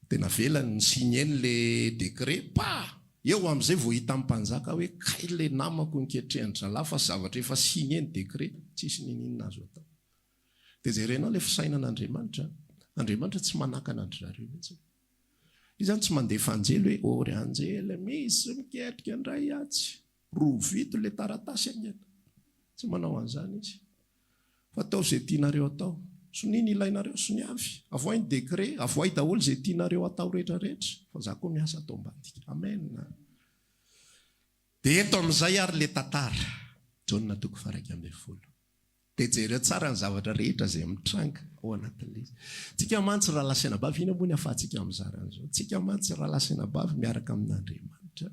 Dia navelany ni-signer le décret, pa! Eo amin'izay vao hitan'ny mpanjaka hoe kay le namako niketrehan-dry zalahy fa zavatra efa signer ny décret, tsisy niniana azo atao. Dia jerenao le fisainan'Andriamanitra, Andriamanitra tsy manakana an-dry zareo mihitsy. Izy zany tsy mandefa anjely hoe ô ry anjely misy miketrika indray atsy, rovito le taratasy haingana. Tsy manao an'izany izy. Fa ataovy izay tianareo atao. Sonia ny ilainareo, soniavy. Avoahy ny décret, avoahy daholo izay tianareo atao rehetra rehetra. Fa za koa miasa ato ambadika. Amen. Dia eto amin'izay ary le tantara. Jaona toko faha 11. Dia jereo tsara ny zavatra rehetra izay mitranga ao anatin'ilay izy. Tsika mantsy rahalahy sy anabavy, inona moa ny ahafahantsika mizara an'izao? Tsika mantsy rahalahy sy anabavy miaraka amin'Andriamanitra.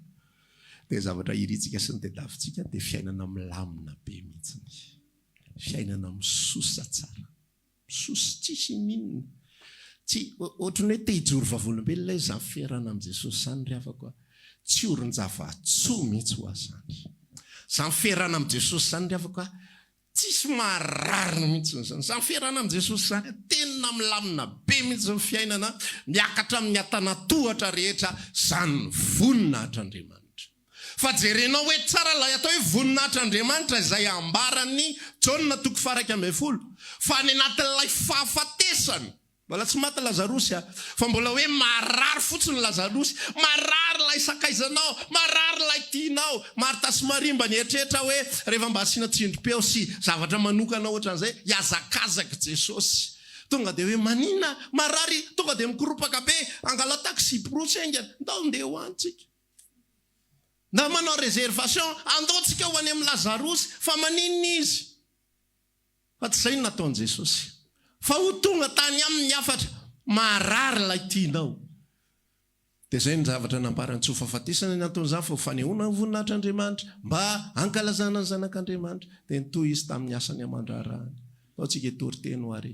Dia zavatra irintsika sy ny tediavintsika dia fiainana milamina be mihitsiny. Fiainana misosa tsara. Misosa, tsisy ininona. Tsy, ohatran'ny hoe te hijoro vavolombelona izy izany fiarahana amin'i Jesosy izany ry havako a. Tsy orin-java-tsoa mihitsy ho ahy izany. Izany fiarahana amin'i Jesosy izany ry havako a, tsisy maharariny mihitsy izany. Izany fiarahana amin'i Jesosy izany, tena milamina be mihitsy ny fiainana, miakatra amin'ny antanatohatra rehetra, izany ny voninahitr'Andriamanitra. Fa jerenao hoe tsara ilay atao hoe voninahitr'Andriamanitra izay ambaran'i Jaona toko faha-11 fa any anatin'ilay fahafatesana, mbola tsy maty Lazarosy a, fa mbola hoe marary fotsiny Lazarosy, marary ilay sakaizanao, marary ilay tianao. Marta sy Maria mba nieritreritra hoe rehefa mba asiana tsindrim-peo sy zavatra manokana ohatran'izay, hihazakazaka Jesosy. Tonga dia hoe maninona? Marary, tonga dia mikoropaka be, angalao taxi-brousse haingana, ndao ndeha ho any tsika. Na manao réservation, andao tsika ho any amin'i Lazarosy, fa maninona izy? Fa tsy izay no nataon'i Jesosy. Fa ho tonga tany aminy ny hafatra, marary ilay tianao. Dia izay no zavatra nambarany, tsy ho fahafatesana ny anton'izany fa ho fanehoana ny voninahitr'Andriamanitra, mba hankalazana ny Zanak'Andriamanitra. Dia nitohy izy tamin'ny asany aman-draharahany. Ndao tsika hitory teny ho ary.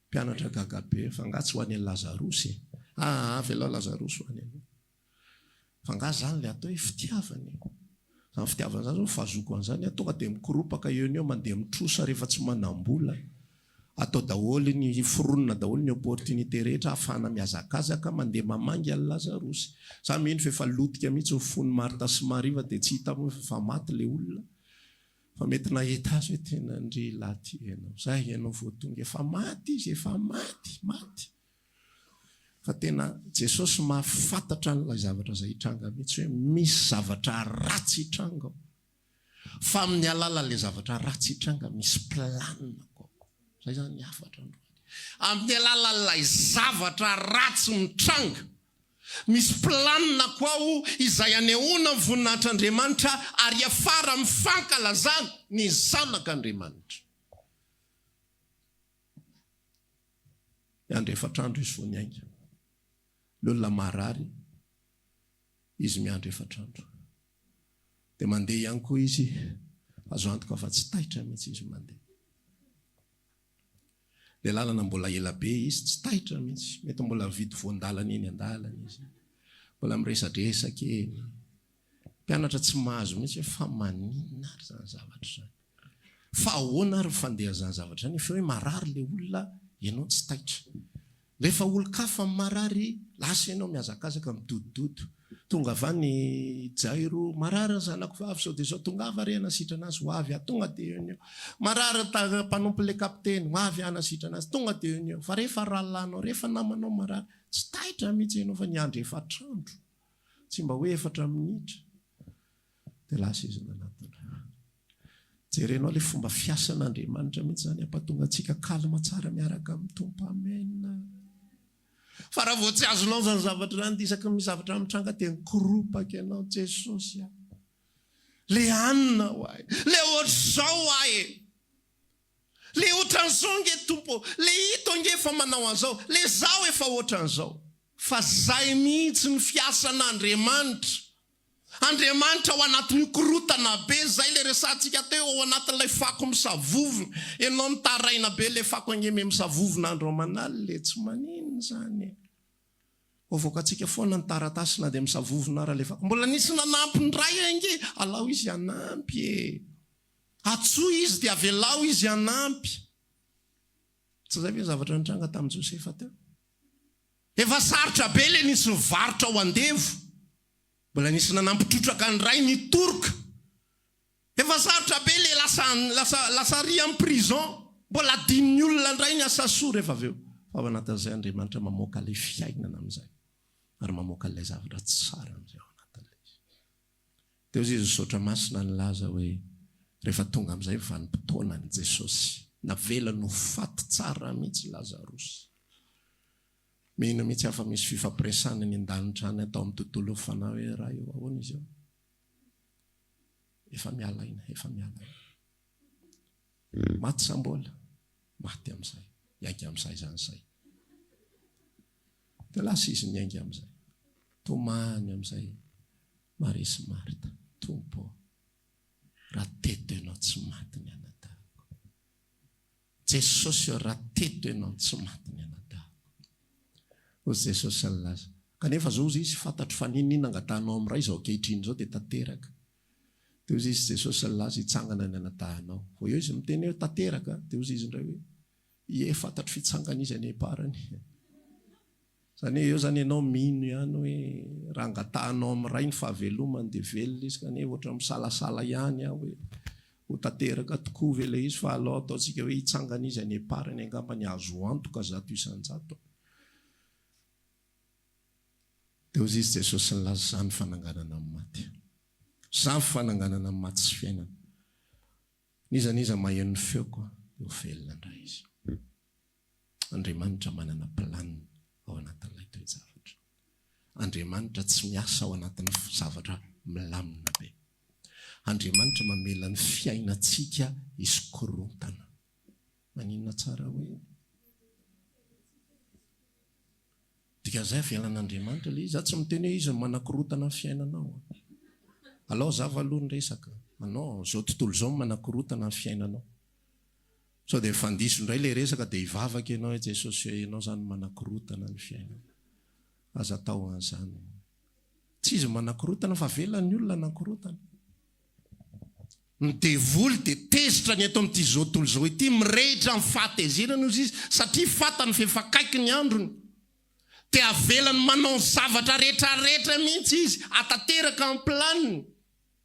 Mpianatra gaga be, fa angaha tsy ho any an'i Lazarosy e? Aa, avelao Lazarosy ho any aloha. Fa angaha zany le atao hoe fitiavana e? Zany fitiavana zany zao fahazoako an'izany an, tonga dia mikoropaka eo no eo, mandeha mitrosa rehefa tsy manam-bola, atao daholo ny, foronina daholo ny opportunité rehetra ahafahana mihazakazaka mandeha mamangy an'i Lazarosy. Za mino fa efa lotika mihitsy ny fon'i Marta sy Maria fa dia tsy hita moa fa efa maty le olona fa mety nahita azy hoe tena ndry lahy ty ianao, zay ianao vao tonga, efa maty izy, efa maty, maty. Fa tena Jesosy mahafantatra an'ilay zavatra izay hitranga mihitsy hoe misy zavatra ratsy hitranga ao. Fa amin'ny alalan'ilay zavatra ratsy hitranga misy planina koa. Izay izany ny hafatra androany. Amin'ny alalan'ilay zavatra ratsy mitranga, misy planina koa ao izay anehoana ny voninahitr'Andriamanitra ary hiafara amin'ny fankalazana ny Zanak'Andriamanitra. Miandry efatr'andro izy vao niainga. Ilay olona marary, izy miandry efatr'andro. Dia mandeha ihany koa izy, azo antoka fa tsy taitra mihitsy izy mandeha. Ilay lalana mbola ela be izy, tsy taitra mihitsy. Mety mbola mividy voan-dalana eny an-dalana izy. Mbola miresadresaka eny. Mpianatra tsy mahazo mihitsy hoe fa maninona ary izany zavatra izany. Fa ahoana ary ny fandehan'izany zavatra izany efa hoe marary ilay olona ianao tsy taitra. Rehefa olon-kafa marary lasa ianao mihazakazaka midodododo. Tonga avy any Jairo, marary ny zanako vavy izao dia izao, tongava re hanasitrana azy, ho avy aho, tonga dia eo no eo. Marary ny mpanompon'ilay kapiteny, ho avy aho hanasitrana azy, tonga dia eo no eo. Fa rehefa rahalahinao, rehefa namanao marary, tsy taitra mihitsy ianao fa niandry efatr'andro. Tsy mba hoe efatra minitra dia lasa izy nanatona. Jerenao ilay fomba fiasan'Andriamanitra mihitsy izany hampatonga antsika calme tsara miaraka amin'ny Tompo. Amen. Fa raha vao tsy azonao izany zavatra izany dia isaky ny misy zavatra mitranga dia mikoropaka ianao, Jesosy a! Le anona ho ahy, le ohatr'izao ho ahy e! Le ohatran'izao ange Tompo ô! Le ito ange efa manao an'izao, le zaho efa ohatran'izao. Fa zay mihitsy ny fiasan'Andriamanitra. Andriamanitra ao anatin'io korotana be zay le resahantsika teo ao anatin'ilay fako misavovona. Ianao mitaraina be le fako ange me misavovona andro aman'alina e, tsy maninona izany e. Avoakantsika foana ny taratasy na dia misavovona ara le fako. Mbola nisy nanampy indray ange, alao izy hanampy e. Antsoy izy dia avelao izy hanampy. Tsy izay ve ny zavatra nitranga tamin'i Josefa teo? Efa sarotra be ilay nisy nivarotra ho andevo. Mbola nisy nanampy trotraka ny rainy hitoroka. Efa sarotra be ilay lasa lasa lasa ary amin'ny prison. Mbola adinon'ny olona indray ny asa soa rehefa avy eo. Fa ao anatin'izay Andriamanitra mamoaka ilay fiainana amin'izay. Ary mamoaka an'ilay zavatra tsara amin'izay ao anatin'ilay izy. Teo izy ny Saotra Masina nilaza hoe rehefa tonga amin'izay ny vanim-potoanan'i Jesosy, navelany ho faty tsara mihitsy Lazarosy. Mino mihitsy aho fa misy fifampiresahana any an-danitra any atao amin'ny tontolon'ny fanahy hoe Ray ô, ahoana izy eo? Efa miala aina, efa miala aina. Maty sa mbola? Maty amin'izay. Hiainga amin'izay izany izay. Dia lasa izy niainga amin'izay. Tomany amin'izay Maria sy Marta, Tompo ô, raha teto Ianao tsy maty ny anadahiko. Jesosy ô, raha teto Ianao tsy maty ny anadahiko. Hoy Jesosy nilaza. Kanefa izao hozy izy, fantatro fa n'inon'inona angatahanao amin'ny Ray izao ankehitriny izao dia tanteraka. Dia hozy izy Jesosy nilaza, hitsangana ny anadahinao. Vao eo izy miteny hoe tanteraka, dia hozy izy indray hoe, Ie, fantatro fitsangana izy any am-parany. Izany hoe eo izany ianao mino ihany hoe raha angatahanao amin'ny Ray ny fahavelomany dia velona izy, kanefa ohatran'ny misalasala ihany aho hoe ho tanteraka tokoa ve ilay izy fa alao ataontsika hoe hitsangana izy any am-parany angambany azo antoka 100%. Dia hoy izy Jesosy nilaza, Izaho no fananganana ny maty. Izaho no fananganana ny maty sy fiainana. N'iza n'iza maheno ny feoko dia ho velona indray izy. Andriamanitra manana plan ao anatin'ilay toe-javatra. Andriamanitra tsy miasa ao anatin'ny zavatra milamina be. Andriamanitra mamela ny fiainantsika hisy korontana. Maninona tsara hoe? Dikan'izay avelan'Andriamanitra ilay izy. Za tsy miteny hoe izy no manakorotana ny fiainanao. Alao hazava aloha ny resaka. Anao, izao tontolo izao no manakorotana ny fiainanao. Sao dia mifandiso indray ilay resaka dia hivavaka ianao hoe Jesosy ô, ianao izany no manakorotana ny fiainana. Aza atao an'izany. Tsy izy no manakorotana fa avelan'ny olona hanakorotana. Ny devoly dia tezitra ny eto amin'ity izao tontolo izao ity, mirehitra amin'ny fahatezerana ozy izy, satria fantany fa efa akaiky ny androny. Dia avelany manao ny zavatra rehetrarehetra mihitsy izy, hatanteraka ny planiny.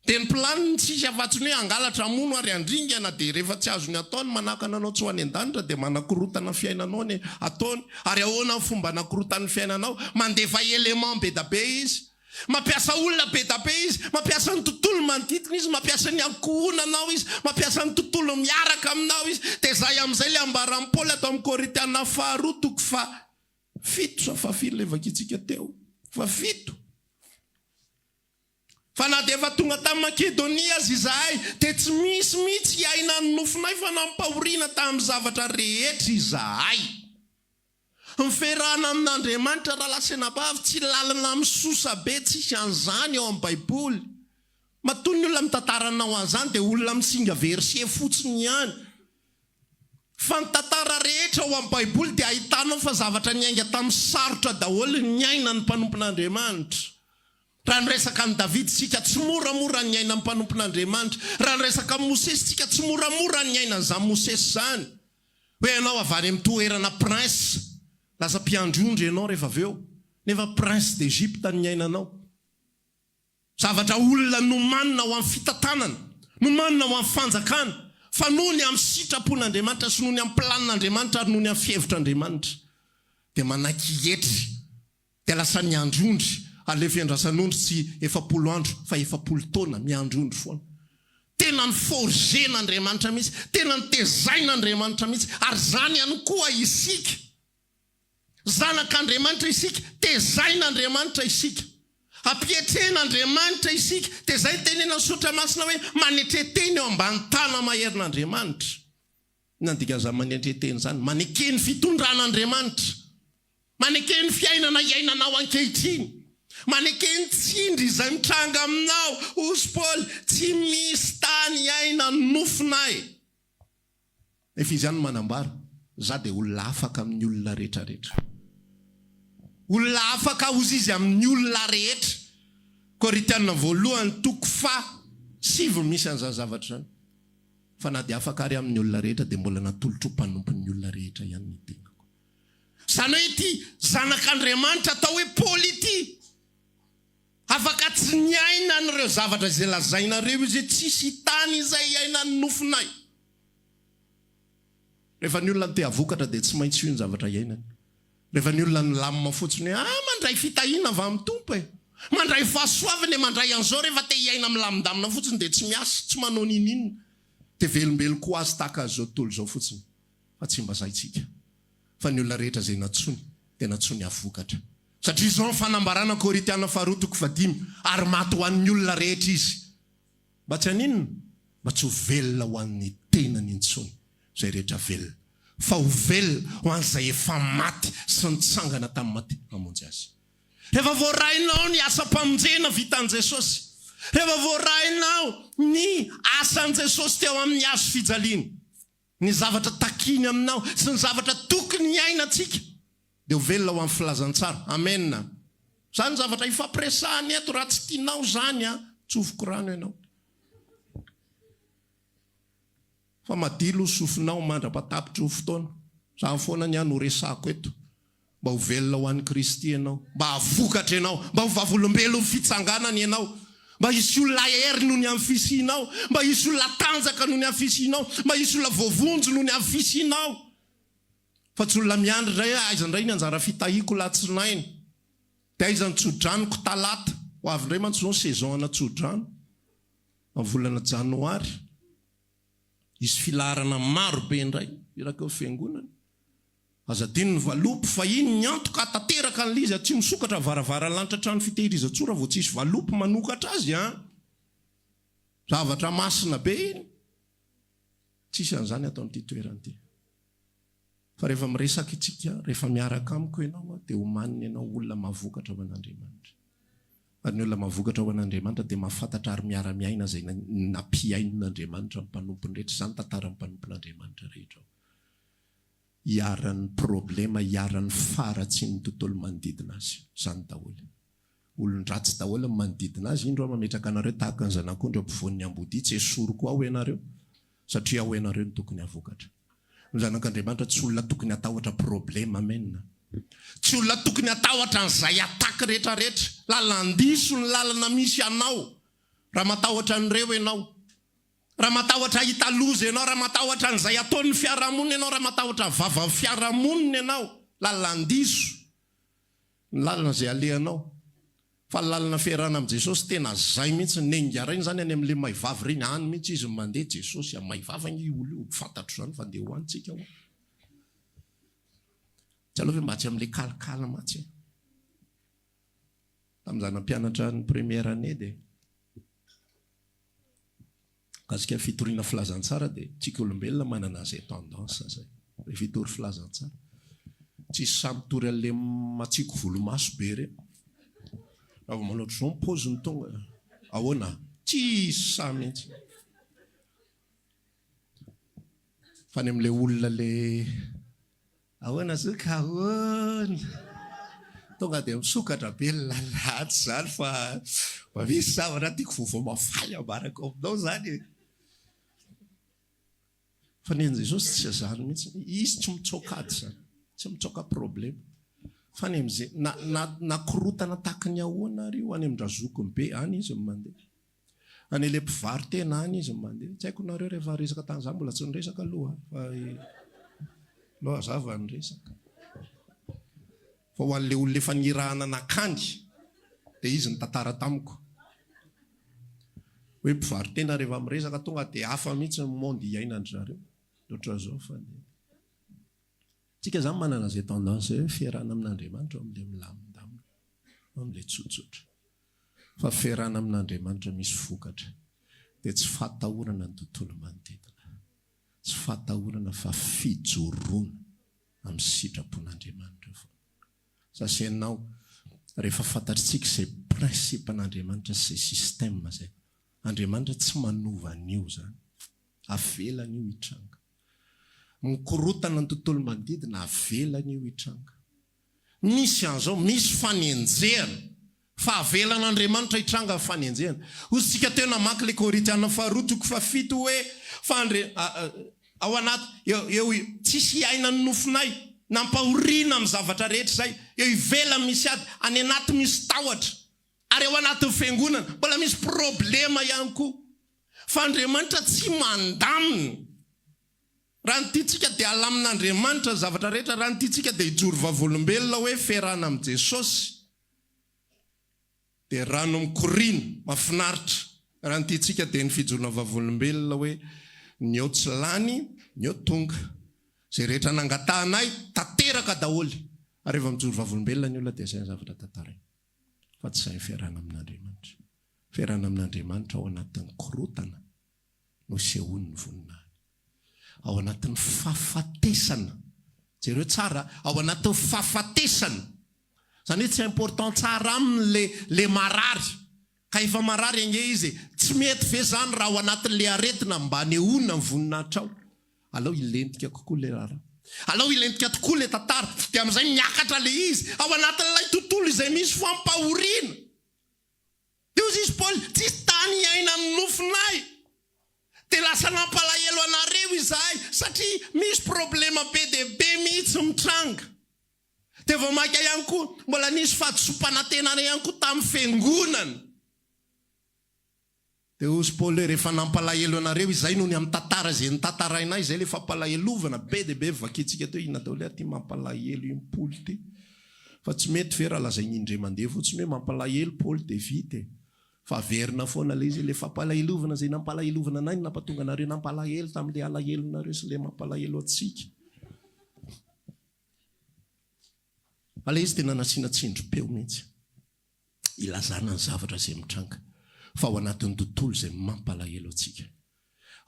Dia ny planiny tsisy afa-tsy ny hoe hangalatra, hamono ary handringana, dia rehefa tsy azony atao ny manakana anao tsy ho any an-danitra dia manakorotana ny fiainanao ny ataony. Ary ahoana ny fomba anakorotany ny fiainanao? Mandefa élément be da be izy. Mampiasa olona be da be izy, mampiasa ny tontolo manodidina izy, mampiasa ny ankohonanao izy, mampiasa ny tontolo miaraka aminao izy. Dia izay amin'izay ilay ambaran'i Paoly ato amin'ny Korintiana faharoa toko faha fito sa fahafiry ilay vakintsika teo? Fahafito. Fa na dia efa tonga tany Makedonia aza izahay, dia tsy misy mihitsy hiainan'ny nofonay fa nampahoriana tamin'ny zavatra rehetra izahay. Ny fiarahana amin'Andriamanitra rahalahy sy anabavy tsy lalina misosa be tsisy an'izany ao amin'ny baiboly. Matoa ny olona mitantara anao an'izany dia olona misinga verset fotsiny ihany. Fa ny tantara rehetra ao amin'ny baiboly dia ahitanao fa zavatra niainga tamin'ny sarotra daholo ny niainan'ny mpanompon'Andriamanitra. Raha niresaka an'i Davida isika, tsy moramora ny niainan'ny mpanompon'Andriamanitra. Raha niresaka an'i Mosesy isika, tsy moramora ny niainan'izany Mosesy izany. Hoe ianao avy any amin'ny toerana prince, lasa mpiandry ondry ianao rehefa avy eo, nefa prince d'Egypte ny niainanao. Zavatra olona nomanina ho amin'ny fitantanana, nomanina ho amin'ny fanjakana, fa noho ny amin'ny sitrapon'Andriamanitra sy noho ny amin'ny planin'Andriamanitra ary noho ny amin'ny fihevitr'Andriamanitra, dia manaiky hietry Dia lasa niandry ondry, ary ilay fiandrasan'ondry tsy 40 andro fa 40 taona, miandry ondry foana. Tena ni-forger-n'Andriamanitra mihitsy, tena nitezain'Andriamanitra mihitsy, ary izany ihany koa isika. Zanak'Andriamanitra isika, tezain'Andriamanitra isika. Ampietrena Andriamanitra isika. Dia izay no tenenan'ny Soratra Masina hoe manetre tena eo ambany tana-maherin'Andriamanitra. Inona no dikan'izany manetre tena izany? Maneke ny fitondran'Andriamanitra. Maneke ny fiainana iainanao ankehitriny. Maneke ny tsindry izay mitranga aminao. Hozy Paoly, tsy misy tany iainan'ny nofonay. Nefa izy ihany no manambara, Za dia olona afaka amin'ny olona rehetra rehetra. Olona afaka hozy izy amin'ny olona rehetra. Korintiana voalohany toko faha sivy misy an'izany zavatra izany. Fa na dia afaka ary amin'ny olona rehetra dia mbola natolotro ho mpanompon'ny olona rehetra ihany ny tenako. Izany hoe ity zanak'Andriamanitra atao hoe Paoly ity, afaka tsy niaina an'ireo zavatra izay lazainareo izy hoe tsisy tany izay iainan'ny nofonay. Rehefa ny olona no te hahavokatra dia tsy maintsy io ny zavatra iainany. Rehefa ny olona nilamina fotsiny hoe ah mandray fitahiana avy amin'ny Tompo e! Mandray fahasoavana e! Mandray an'izao rehefa te hiaina milamindamina fotsiny dia tsy miasa, tsy manao n'inon'inona dia velombelon-ko azy tahaka an'izao tontolo izao fotsiny. Fa tsy mba zaintsika fa ny olona rehetra izay nantsoiny dia nantsoiny hahavokatra. Satria izao ny fanambarana Korintiana faharoa toko fahadimy, Ary maty ho an'ny olona rehetra izy. Mba tsy haninona? Mba tsy ho velona ho an'ny tenany intsony izay rehetra velona, fa ho velona ho an'izay efa maty sy nitsangana tamin'ny maty hamonjy azy. Rehefa voarainao ny asam-pamonjena vitan'i Jesosy, rehefa voarainao ny asan'i Jesosy teo amin'ny hazo fijaliana, ny zavatra takiany aminao sy ny zavatra tokony hiainantsika dia ho velona ho amin'ny filazantsara. Amena. Izany zavatra ifampiresahana eto, raha tsy tianao izany an, tsofiko rano ianao. Fa madilo ny sofinao mandra-patapitry ny fotoana. Izany foana ny ahy no resahako eto. Mba ho velona ho an'i Kristy ianao, mba hahavokatra ianao, mba ho vavolombelon'ny fitsanganany ianao, mba hisy olona hahery noho ny amin'ny fisianao, mba hisy olona hatanjaka noho ny amin'ny fisianao, mba hisy olona voavonjy noho ny amin'ny fisianao. Fa tsy olona miandry indray hoe aiza indray ny anjara fitahiako latsinainy, dia aiza ny tsodranoko talata. Ho avy indray mantsy izao ny saison ana tsodrano, amin'ny volana janoary. Hisy filaharana maro be indray iraky ny fiangonana. Aza adino ny valopy fa iny ny antoka hahatanteraka an'ilay izy, tsy misokatra ny varavaran'ny lanitra trano fitehirizan-tsoa raha vao tsisy valopy manokatra azy an! Zavatra masina be iny. Tsisy an'izany ato amin'ity toerana ity. Fa rehefa miresaka itsika, rehefa miaraka amiko ianao dia omanina ianao olona mahavokatra ho an'Andriamanitra. Ary ny olona mahavokatra ho an'Andriamanitra dia mahafantatra ary miara-miaina izay nampihainon'Andriamanitra ny mpanompony rehetra. Izany tantaran'ny mpanompon'Andriamanitra rehetra ao. Iharan'ny problema, iharan'ny faharatsian'ny tontolo manodidina azy. Izany daholo. Olon-dratsy daholo ny manodidina azy, indro aho mametraka anareo tahaka ny zanak'ondry eo ampovoan'ny ambodia, tsy esoriko ao ianareo, satria ao ianareo no tokony havokatra. Ny zanak'Andriamanitra tsy olona tokony hatahotra problema, amen. Tsy olona tokony hatahotra an'izay attaque rehetra rehetra, lalan-diso ny lalana misy anao, raha matahotra an'ireo ianao, raha matahotra hahita loza ianao, raha matahotra an'izay ataon'ny fiarahamonina ianao, raha matahotra vavan'ny fiarahamonina ianao, lalan-diso. Ny lalana izay alehanao. Fa ny lalana fiarahana amin'i Jesosy tena zay mihitsy, nengaraina izany any amin'ilay maivavy ireny, any mihitsy izy no mandeha, Jesosy a, maivavy ange io olona io, fantatro izany fa ndeha ho any tsika hoa. Tsy aleo ve mba tsy amin'ilay kalikaly mantsy e. Tamin'izaho nampianatra ny première année dia. Mikasika ny fitoriana filazantsara dia tsika olombelona manana an'izay tendance izay. Rehefa hitory filazantsara. Tsisy sahy mitory an'ilay matsiko volomaso be ireny. Raha vao manao ohatr'izao ny paoziny tonga ahoana? Tsisy sahy mihitsy. Fa any amin'ilay olona ilay Ahoana zoky ahoana? Tonga dia misokatra be ny lalana atsy izany fa mba misy zavatra tiako vaovao mahafaly ambarako aminao izany e. Fa ny an'i Jesosy tsy izany mihitsy. Izy tsy mitsoaka ady izany. Tsy mitsoaka problema. Fa any amin'izay na na na korotana tahaka ny ahoana ary io any amin-drazokiny be any izy no mandeha. Any ilay mpivaro-tena any izy no mandeha. Tsy haiko nareo rehefa resaka tany za mbola tsy niresaka aloha fa aleo hazava ny resaka. Fa ho an'ilay olona efa nirahana nakany dia izy nitantara tamiko hoe mpivaro-tena rehefa miresaka tonga dia hafa mihitsy ny monde iainan-dry zareo. Ohatran'izao fa ny. Tsika zany manana izay tendance izay hoe fiarahana amin'Andriamanitra ao amin'ilay milamindamina, ao amin'ilay tsotsotra. Fa fiarahana amin'Andriamanitra misy vokatra dia tsy fahatahorana ny tontolo manodidina. Tsy fahatahorana fa fijoroana amin'ny sitrapon'Andriamanitra foana. Za sy ianao, rehefa fantatritsika izay principe an'Andriamanitra sy izay système izay, Andriamanitra tsy manova an'io izany. Avelany io hitranga. Mikorotana ny tontolo manodidina, avelany io hitranga. Misy an'izao, misy fanenjehana. Fa avelan'Andriamanitra hitranga ny fanenjehana. Hoy isika teo namaky ilay Korintiana faharoa toko fahafito hoe, fa Andre, ao anaty, eo, eo, tsisy hiainan'ny nofonay, nampahoriana amin'ny zavatra rehetra izay, eo ivelany misy ady, any anaty misy tahotra, ary ao anatin'ny fiangonana, mbola misy problema ihany koa. Fa Andriamanitra tsy mandamina. Raha ny tiantsika dia alamin'Andriamanitra ny zavatra rehetra, raha ny tiantsika dia hijoro vavolombelona hoe fiarahana amin'i Jesosy dia rano mikoriana, mahafinaritra. Raha ny tiantsika dia ny fijoroana vavolombelona hoe ny eo tsy lany, ny eo tonga. Izay rehetra nangatahanay, tanteraka daholo. Ary rehefa mijoro vavolombelona ny olona dia izay ny zavatra tantarainy. Fa tsy izay ny fiarahana amin'Andriamanitra. Fiarahana amin'Andriamanitra ao anatin'ny korontana no isehoany ny voninahiny. Ao anatin'ny fahafatesana. Jereo tsara, ao anatin'ny fahafatesana. Izany hoe tsy important tsara aminy le le marary. Ka efa marary ange izy e. Tsy mety ve izany raha ao anatin'le aretina mba anehoana ny voninahitrao? Alao hilentika kokoa le raharaha. Alao hilentika tokoa le tantara. Dia amin'izay miakatra le izy ao anatin'ilay tontolo izay misy fampahoriana. Dia hoy izy Paoly, Tsisy tany hiainan'ny nofonay. Dia lasa nampalahelo anareo izahay satria misy problema be dia be mihitsy mitranga. Dia vao mainka ihany koa mbola nisy fahadisoam-panantenana ihany koa tamin'ny fiangonana. Dia hozy Paoly hoe, Rehefa nampalahelo anareo izahay noho ny amin'ny tantara izay notantarainay, izay ilay fampalahelovana be dia be vakintsika teo, inona daholo ary ity mampalahelo iny Paoly ity? Fa tsy mety ve raha lazainy indray mandeha fotsiny hoe mampalahelo Paoly dia vita e? Fa averina foana ilay izy, ilay fampalahelovana izay nampalahelovana anay no nampatonga anareo nampalahelo tamin'ilay alahelonareo sy ilay mampalahelo antsika. Fa ilay izy tena nasiana tsindrim-peo mihitsy. Ilazana ny zavatra izay mitranga fa ao anatin'ny tontolo izay mampalahelo antsika,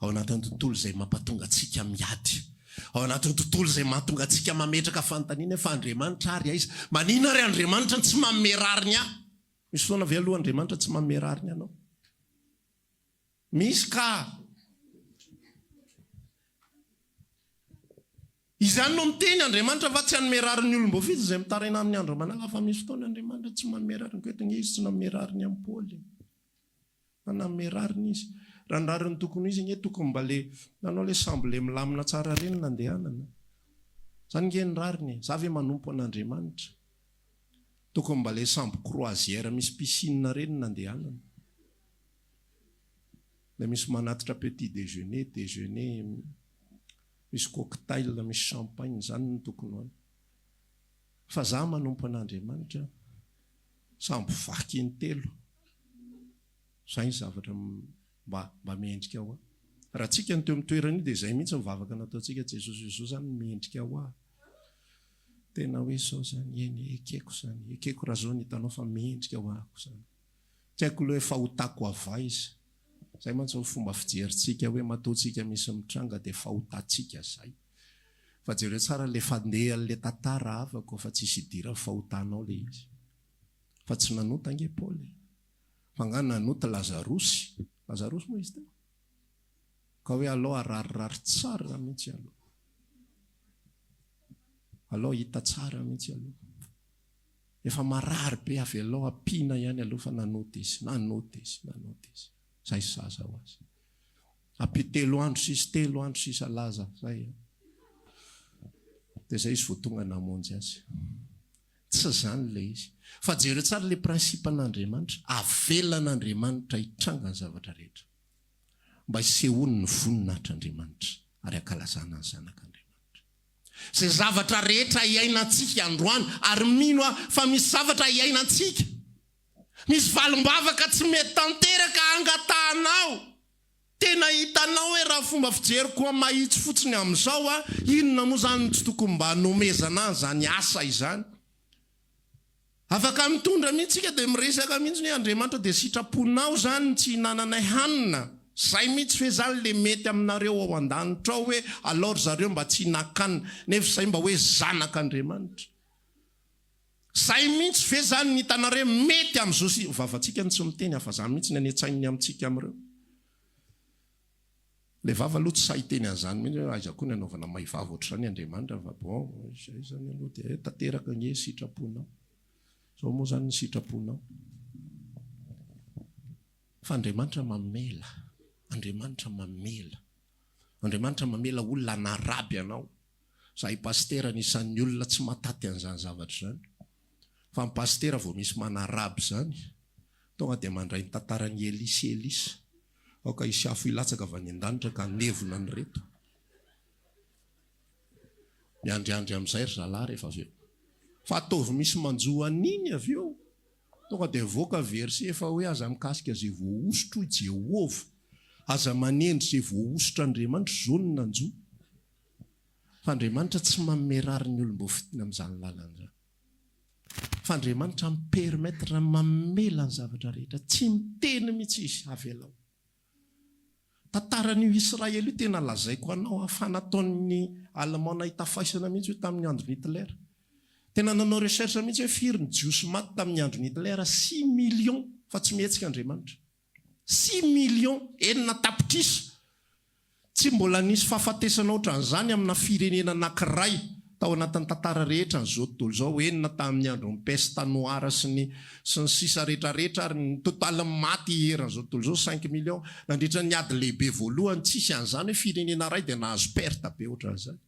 ao anatin'ny tontolo izay mampatonga antsika miady, ao anatin'ny tontolo izay mahatonga antsika mametraka fanontaniana hoe fa Andriamanitra ary aiza? Maninona ary Andriamanitra no tsy manome rariny ahy? Misy fotoana ve aloha Andriamanitra tsy manome rariny anao? Misy ka! Izany no miteny Andriamanitra fa tsy hanome rariny ny olom-boafidy izay mitaraina aminy andro aman'alina fa misy fotoana Andriamanitra tsy manome rariny koa eto ange izy tsy nanome rariny an'i Paoly e! Fa nanome rariny izy. Raha ny rariny tokony ho izy ange tokony mba le nanao le sambo le milamina tsara reny nandehanana. Zany ange ny rariny e! Za ve manompo an'Andriamanitra? Tokony mba le sambo croisière misy piscine reny nandehanana. Le misy manatitra petit déjeuner, déjeuner. Misy cocktail, misy champagne, izany no tokony ho any. Fa za manompo an'Andriamanitra, sambo vaky intelo. Izay ny zavatra mba mba mendrika ho ahy. Raha tsika no teo amin'ny toerana io dia izay mihitsy ny vavaka nataontsika, Jesosy Jesosy izany no mendrika ho ahy. Tena hoe izao izany, eny ekeko izany, ekeko raha izao no hitanao fa mendrika ho ahako izany. Tsy haiko aloha hoe fahotako avy aiza. Zay mantsy ny fomba fijerintsika hoe matoa tsika misy mitranga dia fahotantsika zay. Fa jereo tsara le fandehan'le tantara havako fa tsisy idiran'ny fahotanao le izy. Fa tsy nanota ange Paoly e. Fa nga nanota Lazarosy? Lazarosy moa izy teo? Ka hoe alao ararirary tsara mihitsy aloha. Alao hita tsara mihitsy aloha. Efa marary be avelao ampiana ihany aloha fa nanota izy, nanota izy, nanota izy. Zay zaza ho azy. Ampio telo andro sisa, telo andro sisa laza, zay an. Dia zay izy vao tonga namonjy azy. Tsy zany ilay izy. Fa jereo tsara ilay principe an'Andriamanitra, avelan'Andriamanitra hitranga ny zavatra rehetra. Mba hisehoany ny voninahitr'Andriamanitra ary hankalazana ny Zanak'Andriamanitra. Izay zavatra rehetra iainantsika androany, ary mino aho fa misy zavatra iainantsika, misy valim-bavaka tsy mety tanteraka angatahanao. Tena hitanao hoe raha fomba fijeriko a mahitsy fotsiny amin'izao a, inona moa izany no tsy tokony mba hanomezana ahy izany asa izany? Afaka mitondra mihitsy isika dia miresaka mihitsy hoe Andriamanitra dia sitraponao izany ny tsy hihinananay hanina? Zay mihitsy ve izany le mety aminareo ao an-danitra ao hoe alao ry zareo mba tsy hihinan-kanina nefa izay mba hoe zanak'Andriamanitra? Zay mihitsy ve zany ny hitanareo mety amzao sy vavantsika no tsy miteny afa zany mihitsy ny any antsain'ny amintsika amreo. Le vava aloha tsy sahy hiteny an'izany mihitsy hoe aiza koa ny anaovana may vava ohatr'izany Andriamanitra fa bon zay zany aloha dia tanteraka ange ny sitraponao. Zao moa zany ny sitraponao. Fa Andriamanitra mamela, Andriamanitra mamela. Andriamanitra mamela olona hanaraby anao. Zahay pasitera anisan'ny olona tsy mataty an'izany zavatra izany. Fa ny pasitera vao misy manaraby izany, tonga dia mandray ny tantaran'i Elia sy Elisa. Aoka hisy afo hilatsaka avy any an-danitra ka hanevona an'ireto. Miandriandry amin'izay ry zalahy rehefa avy eo. Fa ataovy misy manjo an'iny avy eo. Tonga dia avoaka verset efa hoe aza mikasika izay voahosotro hoy Jehovah. Aza manendry izay voahosotr'Andriamanitra, izao no nanjo. Fa Andriamanitra tsy manome rariny ny olom-boafidiny amin'izany lalana izany. Fa Andriamanitra mi-permettre mamela ny zavatra rehetra. Tsy miteny mihitsy Izy, avelao. Tantaran'io Israely io tena lazaiko anao fa nataon'ny Allemand nahita faisana mihitsy io tamin'ny andron'i Hitler. Tena nanao recherche mihitsy hoe firy ny Jiosy maty tamin'ny andron'i Hitler, six millions, fa tsy mihetsika Andriamanitra. Six millions, 6 tapitrisa. Tsy mbola nisy fahafatesana ohatran'izany amina firenena anankiray tao anatin'ny tantara rehetra an'izao tontolo izao, enina tamin'ny andron'ny peste noire sy ny sy ny sisa rehetra rehetra ary ny total maty eran'izao tontolo izao cinq millions nandritra ny ady lehibe voalohany, tsisy an'izany hoe firenena iray dia nahazo perte be ohatran'izany.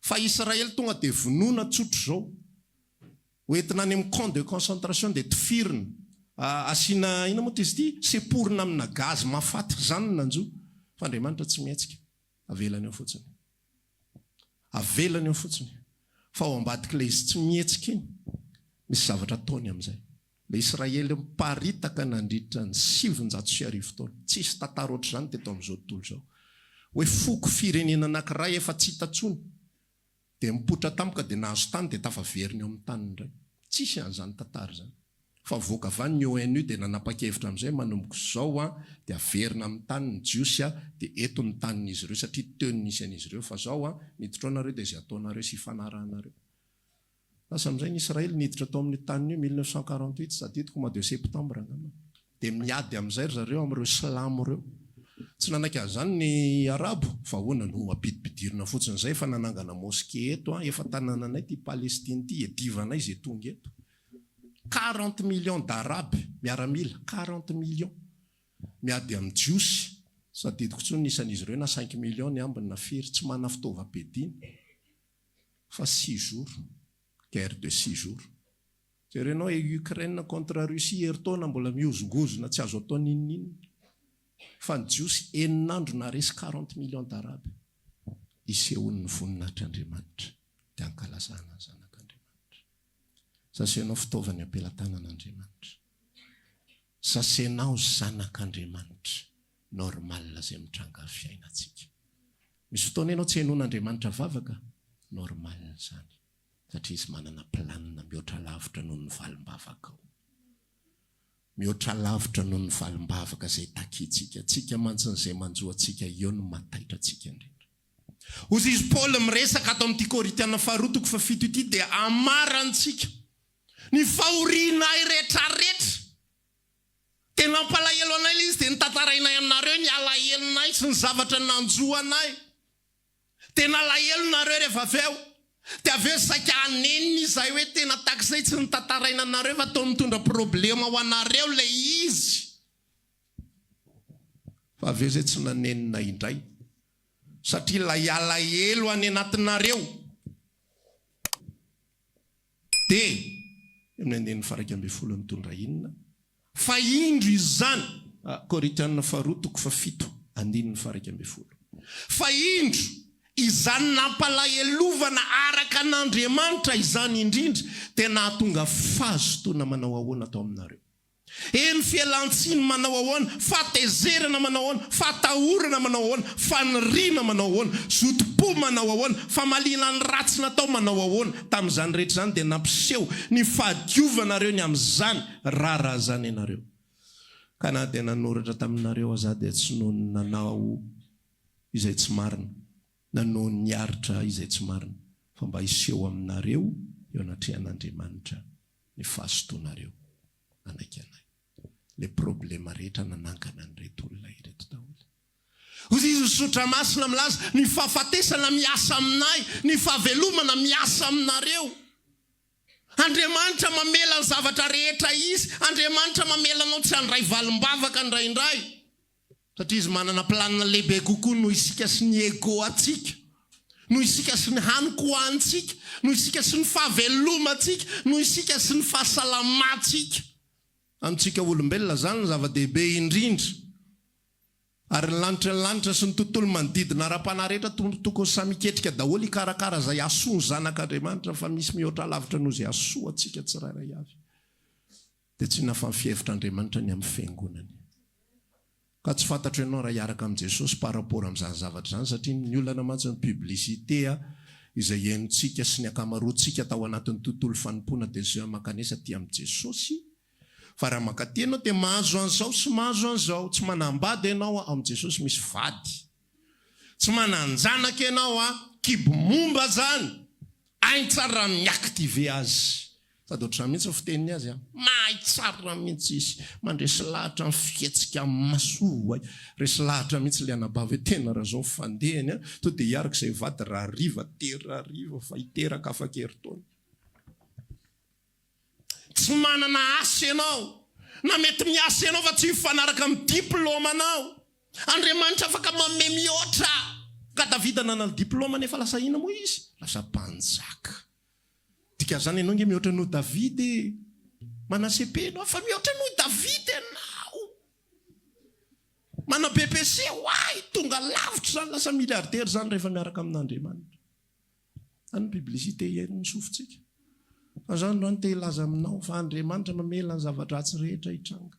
Fa Israely tonga dia vonoina tsotr'izao. Ho entina any amin'ny camp de concentration dia tifirina, asiana inona moa izy ity? Seporina amina gaz mahafaty, izany no nanjo. Fa Andriamanitra tsy mihetsika, avelany eo fotsiny. Avelany eo fotsiny. Fa ao ambadik'ilay izy tsy mihetsika iny, misy zavatra ataony amin'izay. Ilay Israely miparitaka nandritra ny 1900 taona. Tsisy tantara ohatr'izany teto amin'izao tontolo izao. Hoe foko firenena anankiray efa tsy hita intsony. Dia mipoitra tampoka dia nahazo tany dia tafaverina eo amin'ny taniny indray. Tsisy an'izany tantara izany. Fa voaka avy any ny ONU dia nanapa-kevitra amin'izay manomboka izao an dia averina amin'ny tany ny Jiosy an dia eto ny tanin'izy ireo satria teo no nisy an'izy ireo fa izao an miditra ao nareo dia izay ataonareo sy ifanarahanareo. Lasa amin'izay ny Israely niditra tao amin'io taniny io 1948 tsy tadidiko mois de septembre angamba. Dia miady amin'izay ry zareo amin'ireo silamo ireo. Tsy nanaiky an'izany ny arabo fa ahoana no ampidipidirina fotsiny izay efa nanangana mosquée eto an, efa tanànanay ity Palestine ity, iadivanay izay tonga eto. 40 millions d'arabes miaramila, 40 millions miady amin'ny jiosy, tsy tadidiko intsony ny isan'izy ireo na cinq millions ny ambiny na firy, tsy manana fitaovam-piadiana fa six jours, guerre de six jours. Jerenao e Ukraine contre Russie herintaona mbola mihozongozona tsy azo atao n'inon'inona. Fa ny Jiosy enina andro naharesy 40 millions d'Arabes. Isehoan'ny voninahitr'Andriamanitra dia ankalazana ny Zanak'Andriamanitra. Sasenao fitaovany am-pelatanan'Andriamanitra. Sasenao Zanak'Andriamanitra. Normal izay mitranga amin'ny fiainantsika. Misy fotoana ianao tsy henoan'Andriamanitra vavaka, normal izany. Satria izy manana planina mihoatra lavitra noho ny valim-bavakao. Mihoatra lavitra noho ny valim-bavaka izay takintsika. Tsika mantsy ny izay manjo antsika eo no mahataitra antsika indrindra. Hozy izy Paoly miresaka ato amin'ity Korintiana faharoa toko fahafito ity dia amarantsika ny fahorianay retraretra. Dia nampalahelo anay ilay izy dia notantarainay aminareo ny alahelonay sy ny zavatra nanjo anay. Dia nalahelo nareo rehefa avy eo. Dia avy eo saika hanenina izahay hoe tena tahaka izay tsy notantaraina anareo fa toa mitondra problema ho anareo ilay izy. Fa avy eo izay tsy nanenina indray satria ilay alahelo any anatinareo dia eo amin'ny andininy faha 11 mitondra inona? Fa indro izany, Korintiana faharoa toko fahafito andininy faha 11. Fa indro izany nampalahelovana araka an'Andriamanitra izany indrindra dia nahatonga fahazotoana manao ahoana tao aminareo. Eny fialan-tsiny manao ahoana, fahatezerana manao ahoana, fahatahorana manao ahoana, faniriana manao ahoana, zotom-po manao ahoana, famaliana ny ratsy natao manao ahoana, tamin'izany rehetra izany dia nampiseho ny fahadiovanareo ny amin'izany raharaha izany ianareo. Ka na dia nanoratra taminareo aza aho dia tsy noho ny nanao izay tsy marina, na noho ny niaritra izay tsy marina, fa mba hiseho aminareo eo anatrehan'Andriamanitra ny fahazotoanareo hanaiky anay. Le problema rehetra nanangana an'ireto olona ireto daholo. Hoy izy ny Soratra Masina milaza, ny fahafatesana miasa aminay, ny fahavelomana miasa aminareo. Andriamanitra mamela ny zavatra rehetra hisy, Andriamanitra mamela anao tsy handray valim-bavaka indraindray. Satria izy manana planina lehibe kokoa noho isika sy ny ego antsika, noho isika sy ny hanin-kohanintsika, noho isika sy ny fahavelomantsika, noho isika sy ny fahasalamantsika. Amintsika olombelona, izany no zava-dehibe indrindra. Ary ny lanitry ny lanitra sy ny tontolo manodidina ara-panahy rehetra tokony samy hiketrika daholo hikarakara izay hahasoa ny zanak'Andriamanitra fa misy mihoatra lavitra noho izay hahasoa antsika tsirairay avy. Dia tsy inona fa ny fihevitr'Andriamanitra ny amin'ny Fiangonany. Ka tsy fantatro ianao raha hiaraka amin'i Jesosy par rapport amin'izany zavatra izany satria ny olana mantsy ny publicité izay henontsika sy ny ankamaroantsika tao anatin'ny tontolo fanompoana dia izay mankanesa aty amin'i Jesosy fa raha mankaty ianao dia mahazo an'izao sy mahazo an'izao, tsy manambady ianao ao amin'i Jesosy misy vady, tsy manan-janaka ianao a, kibo momba zany, hainy tsara ny mi-activer azy. Sady ohatr'izany mihitsy ny fiteniny azy an! Mahay tsara mihitsy izy, mandresy lahatra ny fihetsika amin'ny maso oay! Resy lahatra mihitsy ilay anabavy hoe tena raha izao ny fandehany an, to dia hiaraka izay vady rahariva dia rahariva fa hiteraka afaka herintaona. Tsy manana asa ianao, na mety miasa ianao fa tsy mifanaraka amin'ny diplaomanao. Andriamanitra afaka manome mihoatra. Ka Davida nanana diplaoma nefa lasa inona moa izy? Lasa mpanjaka. Dikan'izany ianao ange mihoatra noho Davida e! Manana CP ianao fa mihoatra noho i Davida ianao! Manana BEPC oay! Tonga lavitra izany, lasa milliardaire izany rehefa miaraka amin'Andriamanitra. Izany ny publicité henon'ny sofintsika. Fa izaho androany te hilaza aminao fa Andriamanitra mamela ny zava-dratsy rehetra hitranga.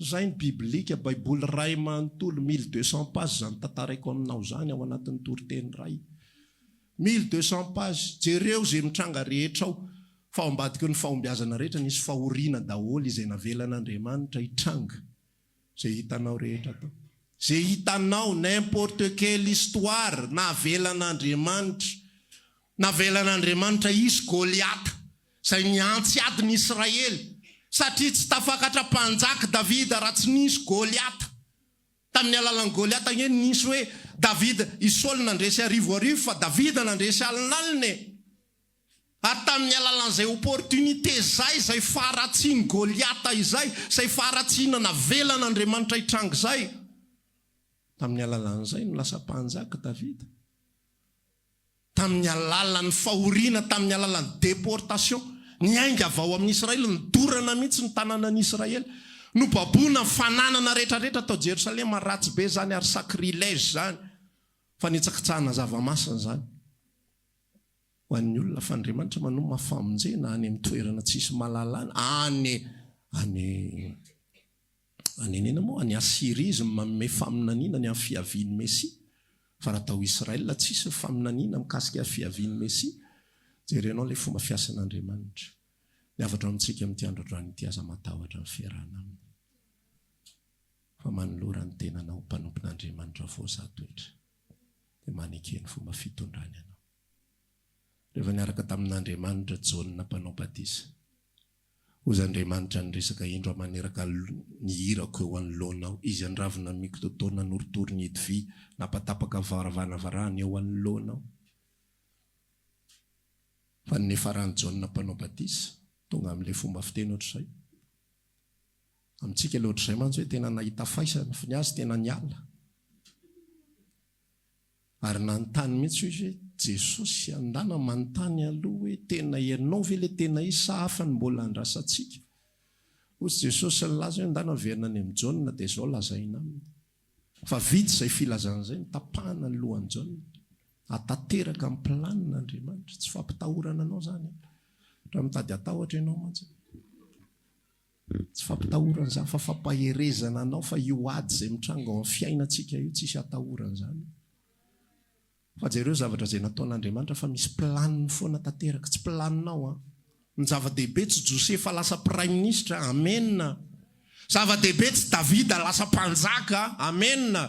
Zay ny biblika, baiboly ray manontolo, 1200 pages zany tantaraiko aminao zany ao anatin'ny toriteny ray. 1200 pages, jereo ze mitranga rehetra ao, fa ao ambadiky ny fahombiazana rehetra nisy fahoriana daholo izay navelan'Andriamanitra hitranga, ze hitanao rehetra tao. Ze hitanao, n'importe quelle histoire, navelan'Andriamanitra, navelan'Andriamanitra hisy Goliata, izay nihantsy ady ny Israely, satria tsy tafakatra mpanjaka Davida raha tsy nisy Goliata. Tamin'ny alalan'i Goliata ange no nisy hoe Davida, i Saoly nandresy arivoarivo fa Davida nandresy alinalina e! Ary tamin'ny alalan'izay opportunité izay, izay faharatsian'i Goliata izay, izay faharatsiana navelan'Andriamanitra hitranga izay, tamin'ny alalan'izay no lasa mpanjaka Davida. Tamin'ny alalan'ny fahoriana, tamin'ny alalan'ny déportation, niainga avy ao amin'i Israely, nodorana mihitsy ny tanànan'i Israely, nobaboina ny fananana rehetrarehetra tao Jerosalema, ratsy be izany ary sacrilège izany, fanitsakitsahana zava-masina izany ho an'ny olona, fa Andriamanitra manoma famonjena any amin'ny toerana tsisy mahalala any, any, any. Any anena moa? Any Asyria izy no manome faminaniana ny amin'ny fiavian'ny Mesia. Fa raha tao Israël tsisy ny faminaniana mikasika ny fiavian'ny Mesia. Jerenao ilay fomba fiasan'Andriamanitra. Ny hafatro amintsika amin'ity andro androany ity, aza matahotra ny fiarahana Aminy. Fa manolora ny tenanao ho mpanompon'Andriamanitra voazaha toetra. Dia maneke ny fomba fitondrany anao. Rehefa niaraka tamin'Andriamanitra Jaona mpanao batisa. Hozy Andriamanitra niresaka indro aman'iraka ny irako eo anoloanao, izy handravona ny mikotôtô nanorotoro ny hidy vy, nampatapaka varavanavarahana eo anoloanao. Fa ny niafaran'i Jaona mpanao batisa, tonga amin'ilay fomba fiteny ohatr'izay. Amintsika ilay ohatr'izay mantsy hoe tena nahita faisana, fa ny azy tena niala. Ary nanontany mihitsy izy hoe, Jesosy, andana manontany aloha hoe tena ianao ve ilay tena izy sa hafa no mbola andrasantsika? Hoy Jesosy nilaza hoe, Andana miverina any amin'i Jaona dia izao lazaina aminy. Fa vita izay filazana izay, notapahana ny lohan'i Jaona. Hahatanteraka ny planina Andriamanitra. Tsy fampitahorana anao izany an. Raha mitady hatahotra ianao mantsy. Tsy fampitahorana izany fa fampaherezana anao fa io ady izay mitranga ao amin'ny fiainantsika io tsisy atahorana izany. Fa jereo zavatra izay nataon'Andriamanitra fa misy planiny foana tanteraka, tsy planinao an. Ny zava-dehibe tsy Josefa lasa praiminisitra, amena. Zava-dehibe tsy Davida lasa mpanjaka, amena.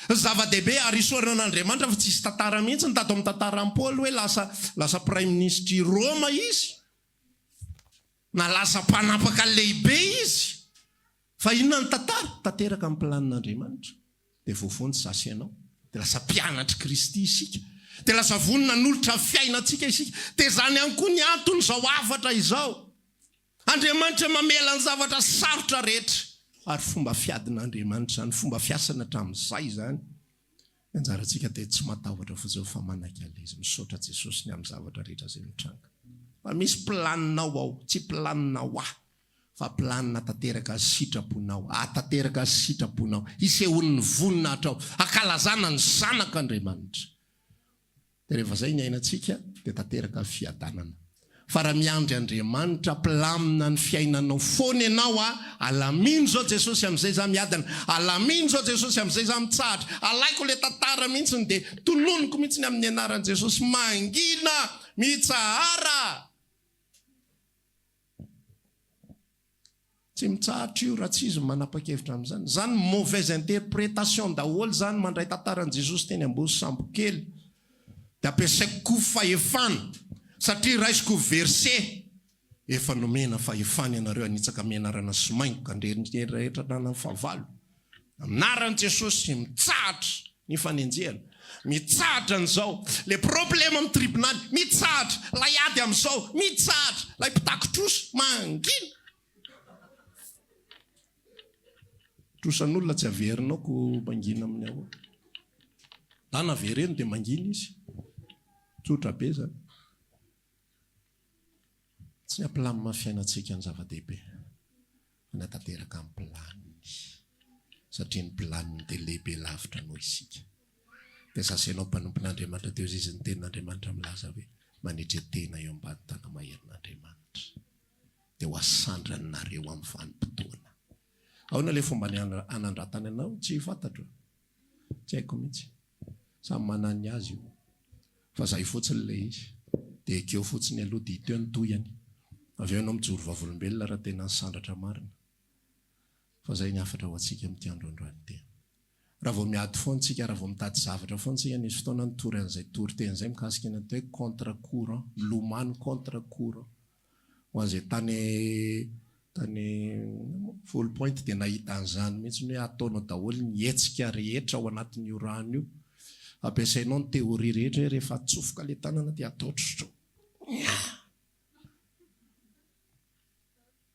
Ny zava-dehibe ary isaorana an'Andriamanitra fa tsisy tantara mihitsy ny tato amin'ny tantaran'i Paoly hoe lasa lasa praiminisitr'i Roma izy. Na lasa mpanapaka lehibe izy. Fa inona ny tantara? Tanteraka ny planin'Andriamanitra. Dia voavonjy izaho sy ianao. Dia lasa mpianatr'i Kristy isika. Dia lasa vonona hanolotra ny fiainantsika isika. Dia izany ihany koa ny anton'izao hafatra izao. Andriamanitra mamela ny zavatra sarotra rehetra. Ary fomba fiadin'Andriamanitra izany, fomba fiasany hatramin'izay izany. Ny anjarantsika dia tsy matahotra fotsiny fa manaiky an'ilay izy. Misaotra Jesosy ny amin'ny zavatra rehetra izay mitranga. Fa misy planinao ao, tsy planinao ahy, fa planina tanteraka ny sitraponao, ahatanteraka ny sitraponao, hisehoan'ny voninahitrao, hankalazana ny Zanak'Andriamanitra. Dia rehefa izay ny ainantsika dia tanteraka ny fiadanana. Fa raha miandry Andriamanitra hampilamina ny fiainanao foana ianao a, alamino izao Jesosy amin'izay za miadana, alamino izao Jesosy amin'izay za mitsahatra, alaiko ilay tantara mihitsiny dia tononiko mihitsiny amin'ny anaran'i Jesosy, mangina, mitsahara! Tsy mitsahatra io raha tsy izy no manapa-kevitra amin'izany. Izany mauvaise interprétation daholo izany mandray tantaran'i Jesosy teny ambony sambokely. Dia ampiasaiko koa fahefana satria raisiko verset efa nomena fahefana ianareo hanitsaka menarana sy maingoka andren'ny rehetra ananan'ny fahavalo. Anaran'i Jesosy mitsahatra ny fanenjehana, mitsahatra an'izao, le problème amin'ny tribonaly, mitsahatra, lay ady amin'izao, mitsahatra, lay mpitaky trosa, mangina. Trosan'olona tsy averinao ko mangina amin'ny ahoana? Dana avereno dia mangina izy. Tsotra be zany. Tsy ny hampilamina ny fiainantsika no zava-dehibe fa ny hatanteraka ny planiny satria ny planiny dia lehibe lavitra noho isika. Dia zasenao mpanompon'Andriamanitra dia hoy izy ny tenin'Andriamanitra milaza hoe manetre tena eo ambany tana-maherin'Andriamanitra dia ho asandraninareo amin'ny vanim-potoana. Ahoana ilay fomba hanandratany anao? Tsy fantatro. Tsy haiko mihitsy. Samy manana ny azy io. Fa zay fotsiny ilay izy. Dia ekeo fotsiny aloha dia hita eo ny tohiny. Avy eo ianao mijoro vavolombelona raha tena nisandratra marina. Fa zay ny hafatra ho antsika amin'ity andro androany ity. Raha vao miady foana tsika, raha vao mitady zavatra foana tsika, nisy fotoana nitory an'izay toriteny izay mikasika ny atao hoe contre courant, milomano contre courant. Ho an'izay tany tany Foulpointe dia nahita an'izany mihitsy hoe ataonao daholo ny hetsika rehetra ao anatin'io rano io. Ampiasainao ny théorie rehetra hoe rehefa atsofoka ilay tanana dia atao ohatr'izao.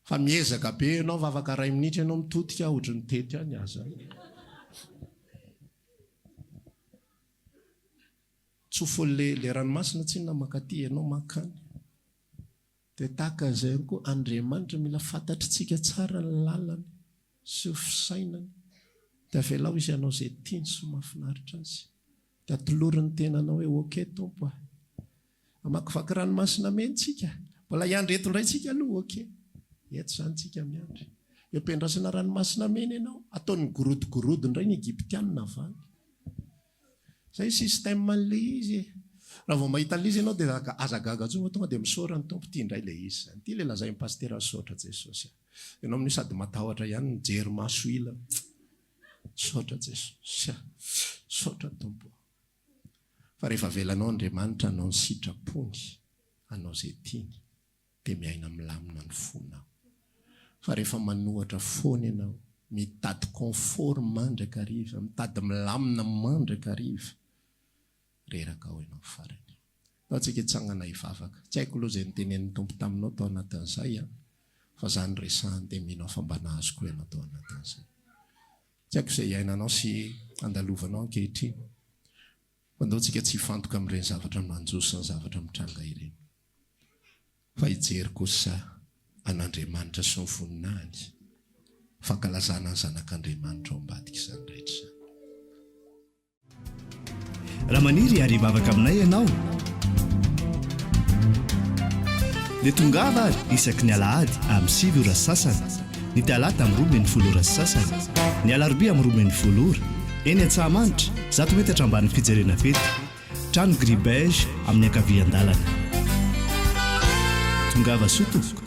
Fa miezaka be ianao fa afaka iray minitra ianao mitodika ohatry ny teto ihany aza. Tsofoin'ilay ilay ranomasina tsinona mankaty ianao mankany. Dia tahaka an'izay ihany koa, Andriamanitra mila fantatritsika tsara ny lalany sy ny fisainany. Dia avelao Izy hanao izay tiany sy mahafinaritra Azy. Dia atolory ny tenanao hoe, Ok Tompo a! Hamakivaky ranomasina mena tsika. Mbola hiandry eto indray tsika aloha, ok. Eto izany tsika miandry. Eo am-piandrasana ranomasina mena ianao, ataony migorodogorodo indray ny Egyptiana avy any. Zay système an'ilay izy e. Raha vao mahita an'ilay izy ianao dia aza gaga intsony fa tonga dia misaora ny Tompo, ity indray ilay izy izany. Ity ilay lazain'i Pasitera misaotra Jesosy a. Ianao amin'io sady matahotra ihany mijery maso ila. Misaotra Jesosy a. Misaotra Tompo. Fa rehefa avelanao Andriamanitra hanao ny sitrapony, hanao izay tiany, dia miaina milamina ny fonao. Fa rehefa manohatra foana ianao, mitady confort mandrakariva, mitady milamina mandrakariva, reraka ao ianao farany. Ndao tsika hitsangana hivavaka. Tsy haiko aloha izay notenenin'ny Tompo taminao tao anatin'izay an, fa za noresahany dia mino aho fa mba nahazo koa ianao tao anatin'izay. Tsy haiko izay iainanao sy andalovanao ankehitriny. Fa ndao tsika tsy hifantoka amin'ireny zavatra manjo sy ny zavatra mitranga ireny. Fa hijery kosa an'Andriamanitra sy ny voninahiny, fankalazana ny Zanak'Andriamanitra ao ambadik'izany rehetra izany. Raha maniry ary hivavaka aminay ianao, dia tongava ary isaky ny alahady amin'ny 9 ora sasany. Ny talata amin'ny 12 ora sy sasany. Ny alarobia amin'ny 12 ora. Eny Antsahamanitra, 100 metatra ambanin'ny fijerena fety. Trano gris beige amin'ny ankavian-dalana. Tongava soa tompoko.